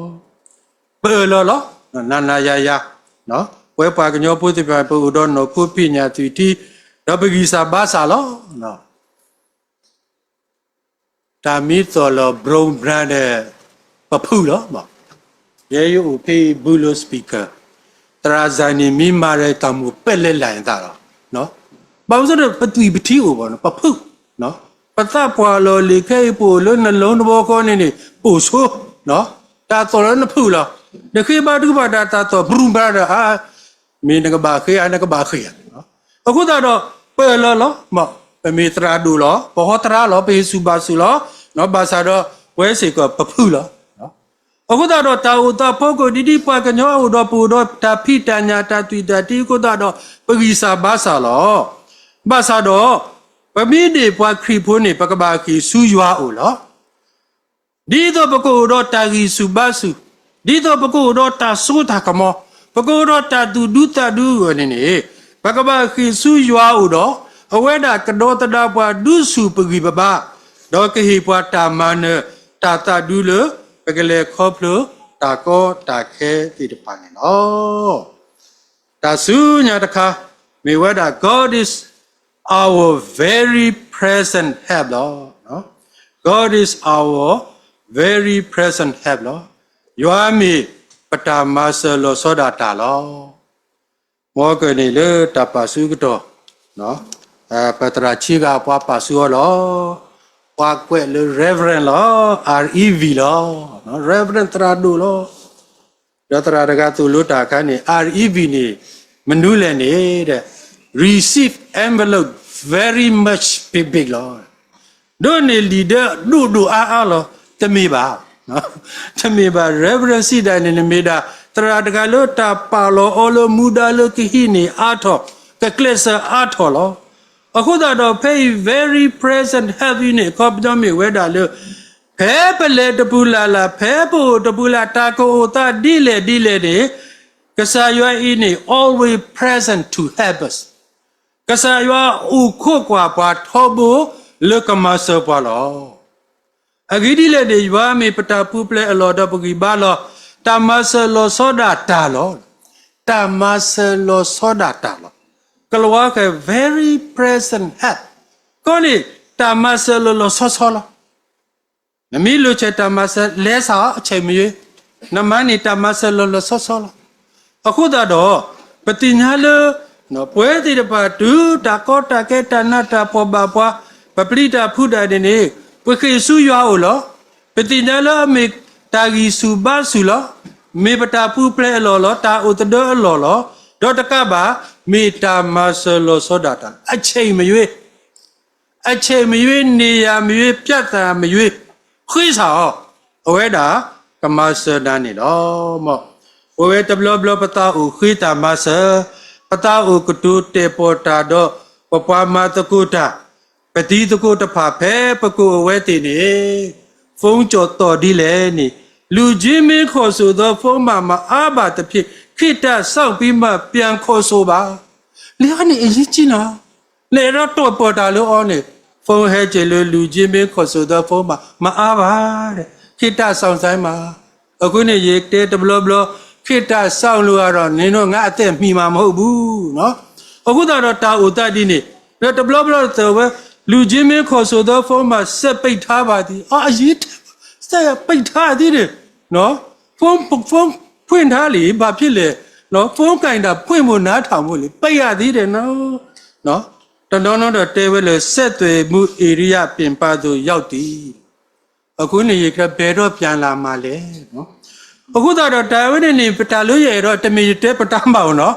ပအၢၣ်လီၤလီၤ, နၤနၤယၤယၤ, ပဝဲပှၤကညီဖိသ့ၣ်တဖၣ် ပအိၣ်ဒီးနီၢ်ခိဖံးညၣ်သွံၣ်ထံ, ဒီးပဂံၢ်စၢ်ဘါစၢ်လီၤ. တၢ်မ့ၢ်သီၣ်လီၤ Brown Brothers ဒီး ပဖုၣ်လီၤ. ယဲယအိၣ်ဖဲအံၤ ဘုလိ speaker သရၣ်စၢ်န့ၣ် မ့ၢ်မၤရဲၣ်တၢ်မိၣ်ပဲလဲၣ်လၢ်သးလီၤ. ဘၣ်မနုၤဒီး ပသွံၣ်ပထံအိၣ်ဘၣ်န့ၣ် ပဖုၣ်, ပသးပှၢ်လီၤလံာ်ခဲအံၤ ပအိၣ်လၢနလီနဘီဃီန့ၣ်န့ၣ် အိၣ်ဆိ, တၢ်သီၣ်လၢနဖုၣ်လီၤ. နဃ့ဘါထုကဖၣ်တၢ် တၢ်သီၣ် Brown Brothers ဧါ, မ့ၢ်နကဘၣ်ဃ့ဧါ နကဘၣ်ဃ့ဧါ. အဃိသတးဒီး ပၢၢ်လီၤလီၤ, ပမ့ၢ်သရၣ်ဒိၣ်လီၤ, ပဟီသရၣ်လီၤ, ပဟ့ၣ်စူၢ်ဘၣ်စူၢ်လီၤ, ဘၣ်ဆၣ်ဒီး ပဝဲစ့ၢ်ကီးပဖုၣ်လီၤ. အဃိသတးဒီး တၢ်အိၣ်သးဖီခိၣ် ဒ်ဒ်ပှၤကညီအိၣ်ဒီး ပအိၣ်ဒီးတၢ်ဖံးတၢ်ညၣ် တၢ်သွံၣ်တၢ်ထံအဃိသတးဒီး ပဂံၢ်စၢ်ဘါစၢ်လီၤ. ဘၣ်ဆၣ်ဒီး ပမ့ၢ်ဒၣ်ပှၤခရံာ်ဖိန့ၣ် ပကဘၣ်ဃ့ၢ်ဆူယွၤအအိၣ်လီၤ. ဒ်သိးပကအိၣ်ဒီးတၢ်ဂံၢ်ဆူၣ်ဘါဆူၣ်, ဒ်သိးပကအိၣ်ဒီးတၢ်စိတၢ်ကမီၤ, ပကအိၣ်ဒီးတၢ်သူၣ်ဒူသးဒူအဂီၢ်န့ၣ်န့ၣ်, ပကဘၣ်ဃ့ၢ်ဆူယွၤအအိၣ်ဒီး အဝဲဒၣ်ကဒီသဒၣ်ပှၤဒုးဆူၣ်ပဂံၢ်ပဘါ, ဒီးကဟ့ၣ်ပှၤတၢ်မၤနၢၤ တၢ်သးဒူလၢ ပကလဲၤခီဖျိတၢ်ကီတၢ်ခဲသ့ၣ်တဖၣ်န့ၣ်လီၤ. တၢ်ဆူညါတခါ မ့ၢ်ဝဲဒၣ် God is our very present help လီၤ. God is our very present help လီၤ. ယွၤမ့ၢ်ပတၢ်မၤစၢၤလီၤဆီဒၣ်တၢ်လီၤ. မ်ကၢၢ်န့ၣ်လၢတၢ်ပာ်ဆူကတီၢ် ပသရၣ်ဆံဂၤပှၤပာ်ဆူအီၤလီၤ. ပှၤကွဲးလၢ Reverend လီၤ, R E V လီၤ. Reverend သရၣ်ဒိၣ်လီၤ. ဒီးသရၣ်တဂၤသိၣ်လိတၢ်အခါန့ၣ် R E V န့ၣ် မနုၤလဲၣ်န့ၣ် receive envelope very much big big လီၤ. ဒိးန့ၢ်လံာ်ဒၢဒိၣ်ဒိၣ်အါအါလီၤ. တမ့ၢ်ဘၣ်, တမ့ၢ်ဘၣ် Reverend စံးဒၣ်န့ၣ် နမ့ၢ်ဒၣ် သရၣ်တဂၤလၢတၢ်ပာ်လီၤအီၤလၢမူဒါလၢကဟံးန့ၢ်အါထီၣ် ကကျဲးစၢးအါထီၣ်လီၤ. အဃိသတးဒီး ဖဲအံၤ very present help အံၤန့ၣ် အခီပညီမ့ၢ်ဝဲဒၣ်လၢ ဖဲပလဲၤတပူၤလၢ်လၢ် ဖဲပအိၣ်တပူၤလၢ် တၢ်ကအိၣ်သးဒ်လဲၣ်ဒ်လဲၣ်န့ၣ် ကစၢ်ယွၤအံၤန့ၣ် always present to help us. ကစၢ်ယွၤအိၣ်ခိးကွၢ်ပှၤထီဘိလၢကမၤစၢၤပှၤလီၤ. အဂ့ၢ်ဒ်လဲၣ်န့ၣ် ယွၤမ့ၢ်ပတၢ်ပူၤဖျဲးအလီၢ်ဒီးပဂံၢ်ဘါလီၤ. တၢ်မၤစၢၤလီၤဆီဒၣ်တၢ်လီၤ. တၢ်မၤစၢၤလီၤဆီဒၣ်တၢ်လီၤ. ကလၤဝါဃဲၤ very present help ကီန့ၣ် တၢ်မၤစၢၤလီၤလီၤဆီဆီလီၤ. နမ့ၢ်လိၣ်ဆဲးတၢ်မၤစၢၤ လဲၤစၢ်အီၤ အဆဲးမယွ့, နမၤန့ၢ်တၢ်မၤစၢၤလီၤလီၤဆီဆီလီၤ. အဃိသတးဒီး ပသ့ၣ်ညါလၢ ပဝဲသ့ၣ်တဖၣ် တုၤတၢ်ကီတၢ်ခဲ တၢ်နးတၢ်ဖှီၣ်ဘၣ်ပှၤ, ပပျံၤတၢ်ဖုးတၢ်န့ၣ်န့ၣ် ပဃ့ၢ်ဆူယွၤအအိၣ်လီၤ. ပသ့ၣ်ညါလၢအမ့ၢ်တၢ်ဂံၢ်ဆူၣ်ဘါဆူၣ်လီၤ. မ့ၢ်ပတၢ်ပူၤဖျဲးအလီၢ်လီၤ. တၢ်အိၣ်သဒၢအလီၢ်လီၤ. ဒီးတကးဘၣ် မ့ၢ်တၢ်မၤစၢၤလီၤဆီဒၣ်တၢ် အဆဲးမယွ့ အဆဲးမယွ့ နေရာမယွ့ ပြဿနာမယွ့ ဃ့စၢ်အီၤ, အဝဲဒၣ်ကမၤစၢၤနၤန့ၣ်လီၤ. မ်ပဝဲတဘျီဘျီ ပသးအိၣ်ဃ့တၢ်မၤစၢၤ, ပသးအိၣ်ကတိၤတဲာ်ပီၣ်တၢ်ဒီး ပပှၤမၤသကိးတၢ်, ပတံၤသကိးတဖၣ် ဖဲပကိးအဝဲသ့ၣ်န့ၣ် ဖုန်းကျော်သီၣ်ဒ်လဲၣ်န့ၣ်, လူချင်းမင်းခေါ်ဆိုသောဖုန်းမှ မအားပါသဖြင့် ခေတ္တစောင့်ပြီးမှ ပြန်ခေါ်ဆိုပါ. လံာ်အံၤန့ၣ် အရေးကြီးနီၤ. နအဲၣ်ဒိးတဲာ်ပီၣ်တၢ်လၢအီၤန့ၣ် ဖုန်းဟဲက့ၤလၢ လူချင်းမင်းခေါ်ဆိုသောဖုန်းမှ မအားပါ, ခေတ္တစောင့်ဆိုင်းပါ. အဃိန့ၣ် ယတဲတဘျီဘျီ ခေတ်တစောင့်လို့ကတော့ နင်တို့ငါအသက်မီမှာမဟုတ်ဘူးနော်. အဃိသတးဒီးတၢ်အိၣ်သးဒ်န့ၣ် ဒီးတဘျီဘျီသၢဝဲ လူချင်းမင်းခေါ်ဆိုသောဖုန်းမှာ စက်ပိတ်ထားပါသည်, အရေးတ စက်ပိတ်ထားသည်တဲ့နော်. ဖုန်း ဖုန်း ဖွင့်ထားလေ ဘာဖြစ်လဲနော်, ဖုန်းကိုင်တာ ဖွင့်ဖို့ နားထောင်ဖို့လေ ပိတ်ရသေးတယ်နော်နော်. တနီၤနီၤဒီးတဲဝဲလၢ ဆက်သွယ်မှုဧရိယပြင်ပသို့ရောက်သည်. အဃိန့ၣ် ယကဘယ်တော့ပြန်လာမှာလဲနော်. အဃိသတးဒီးတၢ်ဝဲန့ၣ်န့ၣ် ပတၢ်လၢယအဲၣ်ဒိး တမ့ၢ်ယတဲပတၢ်မၤအိၣ်နော်.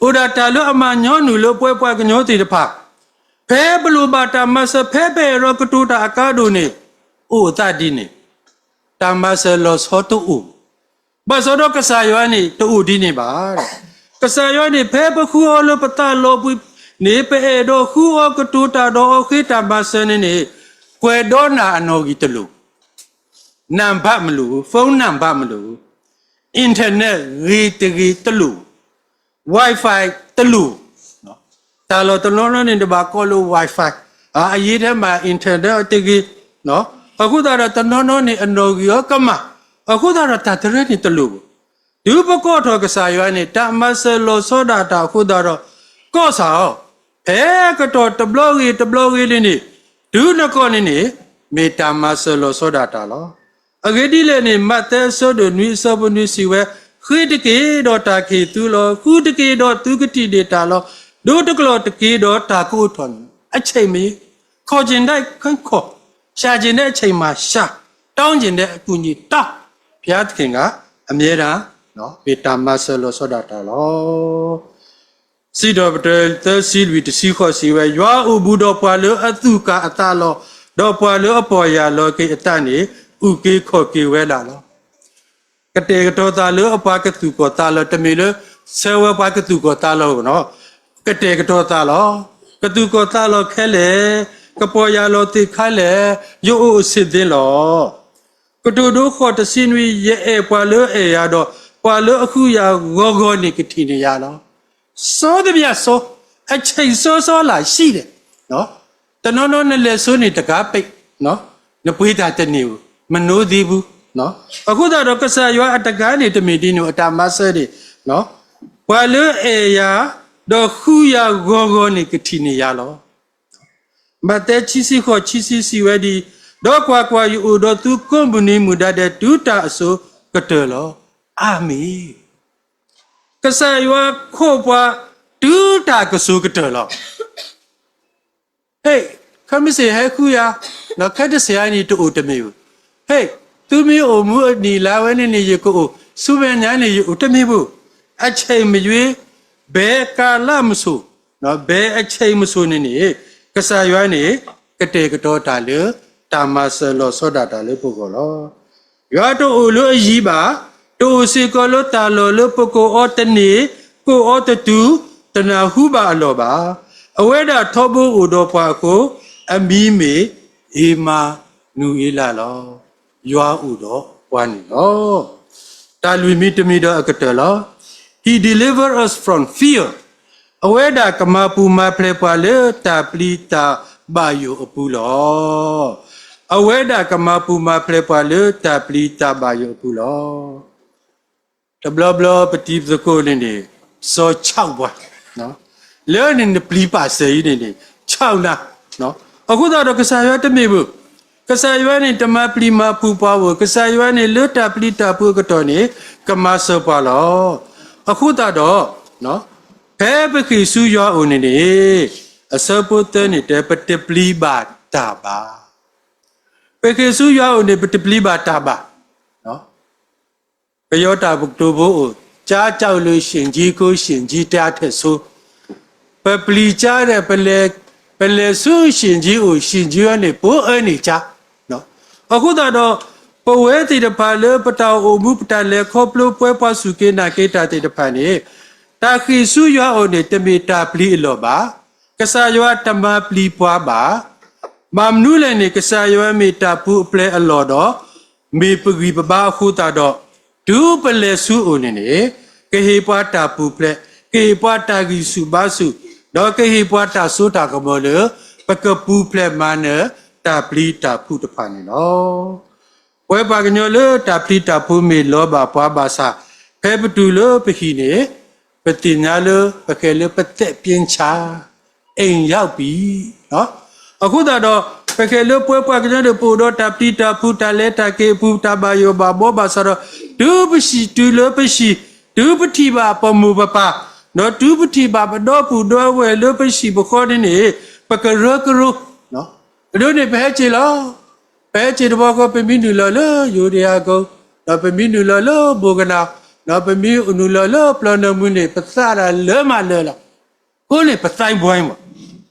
အိၣ်ဒၣ်တၢ်လၢအမၤညီနုၢ်လၢပှဲၤပှၤကညီသ့ၣ်တဖၣ် ဖဲပလိၣ်ဘၣ်တၢ်မၤစၢၤ ဖဲပအဲၣ်ဒိးကတိၤတၢ်အကါဒိၣ်န့ၣ် အိၣ်အသးဒ်န့ၣ် တၢ်မၤစၢၤလီၤဆီတအိၣ်. ဘၣ်ဆၣ်ဒီးကစၢ်ယွၤန့ၣ် တအိၣ်ဒ်န့ၣ်ဘၣ်. ကစၢ်ယွၤန့ၣ် ဖဲပဃုအီၤလၢပသးလီၤပှံၤန့ၣ် ပအဲၣ်ဒိးဃုအီၤကတိၤတၢ်ဒီးအီၤဃ့တၢ်မၤစၢၤန့ၣ်န့ၣ် ကွဲးဒီနၢ်အနီၣ်ဂံၢ်တလိၣ် နံပါတ်မလိၣ်, phone numberမလိၣ်, internet ဂ့ၤတဂ့ၤတလိၣ်, Wi-Fi တလိၣ်. တၢ်လီၢ်တနီၤနီၤန့ၣ် တဘၣ်ကိးလၢ Wi-Fi, အရေးထဲမှာ internet တဂ့ၤ. အဃိသတးဒီးတနီၤနီၤန့ၣ် အနီၣ်ဂံၢ်အီၤကမၣ်, အဃိသတးဒီးတၢ်တရၢန့ၣ်တလိၣ်ဘၣ်. တုၤပကိးထီၣ်ကစၢ်ယွၤန့ၣ် တၢ်မၤစၢၤလီၤဆီဒၣ်တၢ်အဃိသတးဒီး ကိးစၢ်အီၤ, ဖဲကတီၢ်တဘျီဂ့ၤတဘျီဂ့ၤလံန့ၣ် တုၤနကိးန့ၣ်န့ၣ် မ့ၢ်တၢ်မၤစၢၤလီၤဆီဒၣ်တၢ်လီၤ. အဂ့ၢ်ဒ်လဲၣ်န့ၣ် မးသဲအဆၢဒိၣ်နွံအဆၢဖိနွံစံးဝဲ, ဃ့တက့ၢ်ဒီးတၢ်ကဟ့ၣ်သုလီၤ, ဃုတက့ၢ်ဒီးသုကထံၣ်န့ၢ်တၢ်လီၤ, ဒိတကျီၢ်တက့ၢ်ဒီးတၢ်ကအိးထီၣ်န့ၣ်လီၤ. အဆံးမ့ၢ် ခီၣ်ကၠ့ၣ်ဒဲးခီၣ်, ဆှၢကၠ့ၣ်ဒဲးအဆံးမးဆှၢ, တောင်းကၠ့ၣ်ဒဲးအကူအညီတောင်း, ဘုရားသခင်က အမြဲတမ်း မ့ၢ်တၢ်မၤစၢၤလီၤဆီဒၣ်တၢ်လီၤ. စံးထီၣ်ပတြၢၤသၢဆံလွံၢ်တဆံဃိးစံးဝဲ, ယွၤအိၣ်ဘူးဒီးပှၤလၢအသူၣ်ကၢ်အသးလီၤ, ဒီးပှၤလၢအပီၢ်ယၢ်လီၤက့ၤအသးန့ၣ် အုၣ်က့ၤခီၣ်က့ၤဝဲဒၣ်လီၤ. ကတဲာ်ကတီၤသးလၢအပှၤကသူၣ်ကီၢ်သးလီၤ, တမ့ၢ်လၢ ဆၢဝဲပှၤကသူၣ်ကီၢ်သးလီၤနီၤ, ကတဲာ်ကတီၤသးလီၤ. ကသူၣ်ကီၢ်သးလီၤခဲလၢာ်, ကပီၢ်ယၢ်လီၤသ့ၣ်ခါလဲၣ်, ယအိၣ်အဆ့ၣ်သ့လီၤ. ကတိၤဒိဃိးတဆံနွံ, ယအဲၣ်ပှၤလၢအဲၣ်ယၤဒီး ပှၤလၢအဃုယၤဂီၤဂီၤန့ၣ် ကထံၣ်န့ၢ်ယၤလီၤ. စီတဘျၢစီ, အဆံးစီစီလၢ်ဆံးလဲၣ် တနီၤနီၤနလဲၤဆိန့ၣ်တကးပ့း, နပှ့ၤတၢ်တန့ၢ်ဧိၤ, မနိသ့ဘူး. အဃိသတးဒီးကစၢ်ယွၤအတကးန့ၣ် တမ့ၢ်ဒ်န့ၣ် အတၢ်မၤစၢၤန့ၣ်, ပှၤလၢအဲၣ်ယၤ ဒီးဃုယၤဂီၤဂီၤန့ၣ် ကထံၣ်န့ၢ်ယၤလီၤ. မးသဲခံဆံဃိး ခံဆံစံးဝဲဒ်အံၤ, ဒီးကွၢ်ကွၢ်, ယအိၣ်ဒီးသုကိးမုၢ်နံၤမုၢ်ဒါဒဲး တုၤတၢ်အစိၤကတၢၢ်လီၤ. အၤမ့ၣ်. ကစၢ်ယွၤခိးပှၤ တုၤတၢ်ကစိၤကတၢၢ်လီၤ. ဟ့ၣ်, ခဲမုၢ်ဆ့ၣ်ဟဲဃုယၤ, ဒီးခဲတစ့ၢ်အံၤန့ၣ် တအိၣ်တမ့ၢ်ဘၣ်. ဟ့ၣ်, သုမ့ၢ်အိၣ်မူအနံၣ်လါဝဲန့ၣ်န့ၣ် ယကအိၣ်, ဆူမဲာ်ညါန့ၣ် ယအိၣ်တမ့ၢ်ဘၣ်. အဆံးမ့ၢ်, ဘဲကလးမစိၤ, ဘဲအဆံးမစိၤန့ၣ်န့ၣ်, ကစၢ်ယွၤန့ၣ် ကတဲာ်ကတီၤတၢ်လၢ တၢ်မၤစၢၤလီၤဆီဒၣ်တၢ်လၢပဂီၢ်လီၤ. ယွၤတအိၣ်လၢအယံၤဘၣ်, တအိၣ်စ့ၢ်ကီးလၢတၢ်လီၢ်လၢပကိးအီၤတန့ၢ်, ကိးအီၤတတုၤ, တနၢ်ဟူဘၣ်အလီၢ်ဘၣ်. အဝဲဒၣ်ထီဘိအိၣ်ဒီးပှၤအဃိ, အမံၤမ့ၢ်အ့မၤနူၤအ့လးလီၤ. ယွၤအိၣ်ဒီးပှၤန့ၣ်လီၤ. တၢ်လွံၢ်မံၤတမံၤဒီးအကတၢၢ်လီၤ. He deliver us from fear. အဝဲဒၣ်ကမၤပူၤမၤဖျဲးပှၤလၢတၢ်ပျံၤတၢ်ဘၣ်ယိၣ်အပူၤလီၤ. အဝဲဒၣ်ကမၤပူၤမၤဖျဲးပှၤလၢတၢ်ပျံၤတၢ်ဘၣ်ယိၣ်အပူၤလီၤ. တဘျီဘျီပတံၤသကိးန့ၣ်န့ၣ်, စီၤဆီၣ်ပှၤ, လၢန့ၣ်နပျံၤပာ်စၢၤအံၤန့ၣ်န့ၣ်, ဆီၣ်နၤ, အဃိသတးဒီးကစၢ်ယွၤတမ့ၢ်ဘၣ်. ကစၢ်ယွၤန့ၣ် တမၤပျံၤမၤဖုးပှၤဧိၤ, ကစၢ်ယွၤန့ၣ် လၢတၢ်ပျံၤတၢ်ဖုးအကတီၢ်န့ၣ် ကမၤစၢၤပှၤလီၤ. အဃိသတးဒီး ဖဲပဃ့ၢ်ဆူယွၤအအိၣ်န့ၣ်န့ၣ်, အဆၢဖိသၢန့ၣ်တဲ ပတပျံၤဘၣ်တၢ်ဘၣ်. ပဃ့ၢ်ဆူယွၤအအိၣ်န့ၣ် ပတပျံၤဘၣ်တၢ်ဘၣ်. ပယီၤတၢ်ကတိၤဖိအိၣ်, ကၠါကၠီလၢ ရှင်ကြီးကို ရှင်ကြီး တၢ်ထဲးဆိ, ပပျံၤကၠါဒီး ပလဲၤဆူ ရှင်ကြီး အိၣ်, ရှင်ကြီး န့ၣ် ပအိၣ်အၢန့ၢ်ကၠါ. အဃိသတးဒီး ပဝဲသ့ၣ်တဖၣ်လၢပတၢ်အိၣ်မူ ပတၢ်လဲၤခီဖျိ ပှဲၤပှၤစူၢ်က့ၤနာ်က့ၤတၢ်သ့ၣ်တဖၣ်န့ၣ်, တၢ်ဃ့ၢ်ဆူယွၤအအိၣ်န့ၣ် တမ့ၢ်တၢ်ပျံၤအလီၢ်ဘၣ်. ကစၢ်ယွၤတမၤပျံၤပှၤဘၣ်. ဘၣ်မနုၤလဲၣ်န့ၣ် ကစၢ်ယွၤမ့ၢ်တၢ်ပူၤအပျဲၢ်အလီၢ်ဒီး မ့ၢ်ပဂံၢ်ပဘါအဃိသတးဒီး, တုၤပလဲၤဆူအအိၣ်န့ၣ်န့ၣ်, ကဟ့ၣ်ပှၤတၢ်ပူၤဖျဲး, ကဟ့ၣ်ပှၤတၢ်ဂံၢ်ဆူၣ်ဘါဆူၣ်, ဒီးကဟ့ၣ်ပှၤတၢ်စိတၢ်ကမီၤလၢ ပကပူၤဖျဲးမၤနၢၤတၢ်ပျံၤတၢ်ဖုးတဖၣ်န့ၣ်လီၤ. ပဝဲပှၤကညီလၢတၢ်ပျံၤတၢ်ဖုးမ့ၢ်လီၤဘၣ်ပှၤဘၣ်ဆၣ်, ဖဲပတုၤလၢပဟံၣ်န့ၣ်, ပသ့ၣ်ညါလၢပကဲလၢပသက်ပြင်းချ, အိမ်ရောက်ပြီ. အဃိသတးဒီး ပကဲလၢပဝဲပှၤကညီဒီး ပအိၣ်ဒီးတၢ်ပျံၤတၢ်ဖုး တၢ်လဲၤတၢ်က့ၤအပူၤ တၢ်ဘၣ်ယိၣ်ဘၣ်ဘီဘၣ်ဆၣ်ဒီး, တုၤပဟံၣ်တုၤလၢပဟံၣ်, တုၤပထံၣ်ဘၣ်ပမိၢ်ပပၢ်, ဒီးတုၤပထံၣ်ဘၣ်ပဒီပုၢ်ဒီဝဲၢ်လၢပဟံၣ်ပဃီန့ၣ်န့ၣ်, ပကရၢကရိ, အဒိန့ၣ်ပဟဲက့ၤလီၤ. ပဟဲက့ၤတဘျီဃီ ပမ့ၢ်နုာ်လီၤလၢယိၤဒယၤကိၤ, ဒီးပမ့ၢ်နုာ်လီၤလၢဘိၣ်ကနၣ်, ဒီးပမ့ၢ်နုာ်လီၤလၢပျီနၢမူန့ၣ် ပသးဒၣ်လၢမးလၢလီၤ. အဃိန့ၣ်ပသးဘှီမး,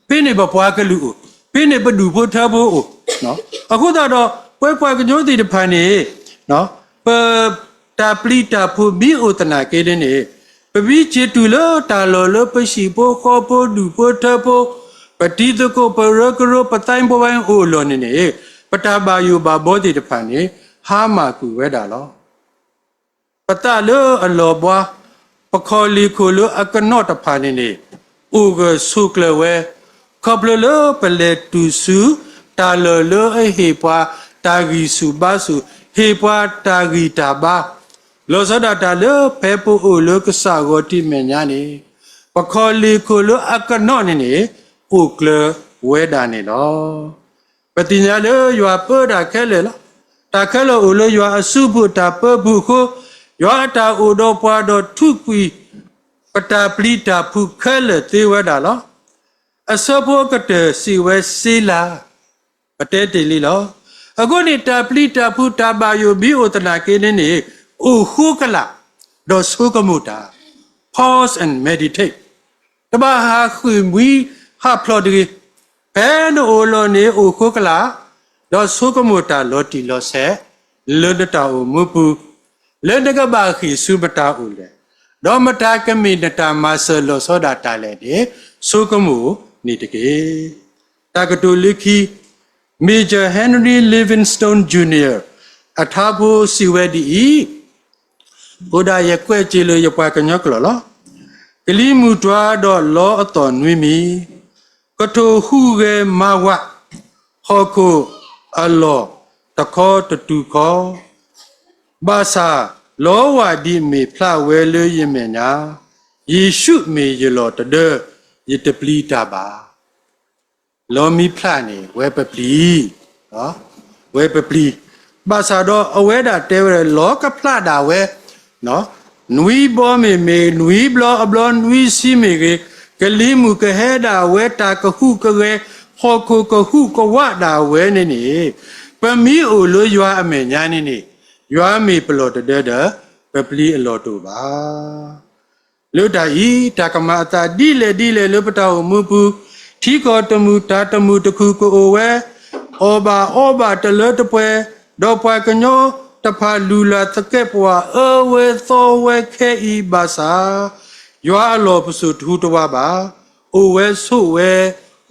ဖဲန့ၣ်ပပှၤကလုာ်အိၣ်, ဖဲန့ၣ်ပဒူၣ်ဖိထၢဖိအိၣ်. အဃိသတးဒီး ပဝဲပှၤကညီသ့ၣ်တဖၣ်န့ၣ်, ပ တၢ်ပျံၤတၢ်ဖုးမ့ၢ်အိၣ်သနာ်က့န့ၣ်န့ၣ်, ပမ့ၢ်က့ၤတုၤလၢတၢ်လီၢ်လၢပဟံၣ်ဖိဃီဖိဒူၣ်ဖိထၢဖိ, ပတံၤသကိးပရၢကရိပသးဘှီအိၣ်အလီၢ်န့ၣ်န့ၣ်, ပတၢ်ဘၣ်ယိၣ်ဘၣ်ဘီသ့ၣ်တဖၣ်န့ၣ် ဟါမၢ်ကွံာ်ဝဲဒၣ်လီၤ. ပသးလၢအလီၤဘှါ, ပခီၣ်လ့ၢ်ခိၣ်လၢအကနီၣ်တဖၣ်န့ၣ်န့ၣ်, အိၣ်ဂၢၢ်ဆိးကျၢၤဝဲ, ခီဖျိလၢပလဲၤတုၤဆူ တၢ်လီၢ်လၢအဟ့ၣ်ပှၤတၢ်ဂံၢ်ဆူၣ်ဘါဆူၣ်, ဟ့ၣ်ပှၤတၢ်ဂံၢ်တၢ်ဘါ, လီၤဆီဒၣ်တၢ်လၢဖဲပအိၣ်လၢကစၢ်ဂီၤတံၢ်မဲာ်ညါန့ၣ်, ပခီၣ်လ့ၢ်ခိၣ်လၢအကနီၣ်န့ၣ်န့ၣ်, အိၣ်ကျၢၤဝဲဒၣ်န့ၣ်လီၤ. ပ ပသ့ၣ်ညါလၢယွၤပၢတၢ်ခဲလၢာ်လီၤ. တၢ်ခဲလၢာ်အိၣ်လၢယွၤအစုပူၤအတၢ်ပၢပူၤအဃိ, ယွၤအတၢ်အိၣ်ဒီးပှၤဒီးထူးကွံာ် ပတၢ်ပျံၤတၢ်ဖုးခဲလၢာ်သ့ဝဲဒၣ်လီၤ. အဆၢဖိအကတၢၢ်စံးဝဲစ့လၤ, ပတဲတ့ၢ်လံလီၤ. အဃိန့ၣ် တၢ်ပျံၤတၢ်ဖုးတၢ်ဘၣ်ယိၣ်ဘံအိၣ်သနာ်က့န့ၣ်န့ၣ် အိၣ်ဃိကလာ်, ဒီးဆိကမိၣ်တၢ်, pause and meditate, တဘၣ်ဟးဃုာ်မှံဟးဖျိးတဂ့ၤ. ဖဲနအိၣ်လီၤန့ၣ် အိၣ်ဃိကလာ်, ဒီးဆိကမိၣ်တၢ်လီၤတံၢ်လီၤဆဲး လၢနတၢ်အိၣ်မူပူၤ, လၢနကဘၣ်ဟ့ၣ်ဆူမတၤအိၣ်လဲၣ်, ဒီးမတၤကမ့ၢ်နတၢ်မၤစၢၤလီၤဆီဒၣ်တၢ်လဲၣ်န့ၣ် ဆိကမိၣ်န့ၣ်တက့ၢ်. တၢ်ကတိၤလၢခံ, Major Henry Livingstone Junior အထါဖိစံးဝဲဒ်အံၤ, အိၣ်ဒၣ်ယကွဲးစ့လၢယပှၤကညီကျိာ်လီၤ. ကလံၤမုၢ်တွၤဒီးလီအသီၣ်နွံမံၤ, ကထိၣ်ဟူးဂဲၤမၤဝး, ဟီၣ်ခိၣ်အလီၢ်တခီတတူၢ်ခီ, ဘၣ်ဆၣ်လီဝၢ်ဒံးမ့ၢ်ဖျးဝဲလၢယမဲာ်ညါ, ယ့ၣ်ၡူးမ့ၢ်ယလီၢ်တဒၢ, ယတပျံၤတၢ်ဘၣ်. လီမ့ၢ်ဖျးန့ၣ် ဝဲပပျံၤ, ဝဲပပျံၤ, ဘၣ်ဆၣ်ဒီးအဝဲဒၣ်တဲဝဲဒၣ် လီကဖျးဒၣ်ဝဲ, နွံဘီမ့ၢ်မ့ၢ် နွံဘျီအဘျီ နွံဆံမ့ၢ်ဂ့ၤ, ကလံၤမုၢ်ကဟဲဒၣ်ဝဲ တၢ်ကဟူးကဂဲၤ, ဟီၣ်ခိၣ်ကဟူးကဝးဒၣ်ဝဲန့ၣ်န့ၣ်, ပမ့ၢ်အိၣ်လၢယွၤအမဲာ်ညါန့ၣ်န့ၣ်, ယွၤမ့ၢ်ပလီၢ်တဒၢဒီး ပပျံၤအလီၢ်တအိၣ်ဘၣ်. လၢတၢ်အံၤ တၢ်ကမၤအသးဒ်လဲၣ်ဒ်လဲၣ်လၢပတၢ်အိၣ်မူပူၤ, ထံကီၢ်တမုာ်တၢ်တမုာ်တခုၣ်ကအိၣ်ဝဲ, အီၣ်ဘၣ်အီဘၣ်တလၢတပှဲၤ, ဒီးပှၤကညီတဖၣ်လူၤလၢ်သကဲးပဝးအၢဝဲသီဝဲခဲအံၤဘၣ်ဆၣ်, ယွၤအလီၢ်ပစိာ်တဟူးတဝးဘၣ်, အိၣ်ဝဲဆိးဝဲ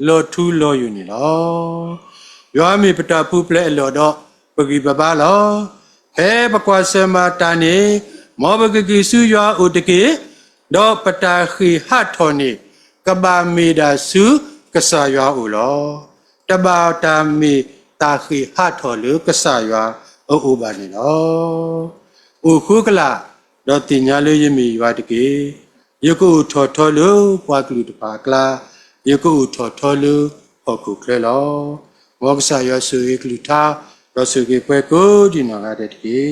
လီၤထူလီၤယိာ်န့ၣ်လီၤ. ယွၤမ့ၢ်ပတၢ်ပူၤဖျဲးအလီၢ်ဒီး ပဂံၢ်ပဘါလီၤ. ဖဲပကွၢ်ဆၢၣ်မဲာ်တၢ်န့ၣ်, မ်ပကက့ၤဆူယွၤအအိၣ်တက့ၢ်, ဒီးပတၢ်ဃ့ၢ်ဟးထီၣ်န့ၣ် ကဘၣ်မ့ၢ်ဒၣ်ဆူကစၢ်ယွၤအအိၣ်လီၤ. တဘၣ်တၢ်မ့ၢ်တၢ်ဃ့ၢ်ဟးထီၣ်လၢကစၢ်ယွၤအအိၣ်ဘၣ်န့ၣ်လီၤ. အိၣ်ဃိကလာ်, ဒီးသ့ၣ်ညါလၢယမ့ၢ်ယွၤတက့ၢ်. ယကအိၣ်ထီၣ်ထီလၢပှၤကလုာ်တဖၣ်အကျါ, ယကအိၣ်ထီၣ်ထီလၢဟီၣ်ခိၣ်ချၢလီၤ. မ်ကစၢ်ယွၤဆိၣ်ဂ့ၤကလုၢ်ကထါ, ဒီးဆိၣ်ဂ့ၤပှၤကိးဒံးနီၢ်ဂၤဒဲးတက့ၢ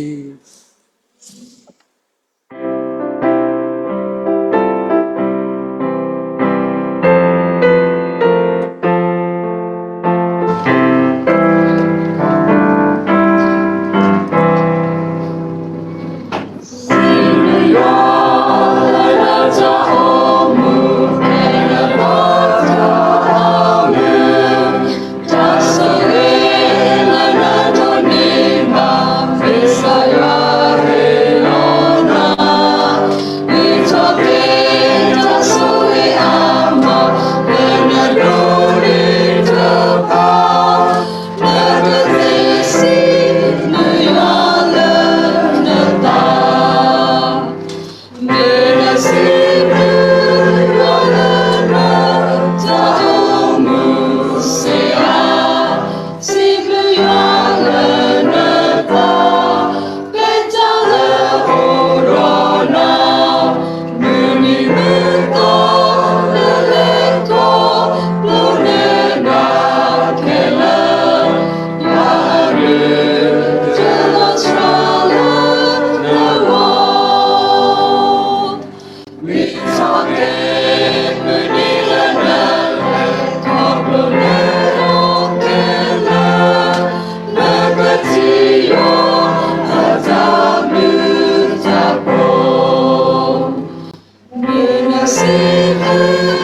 ်.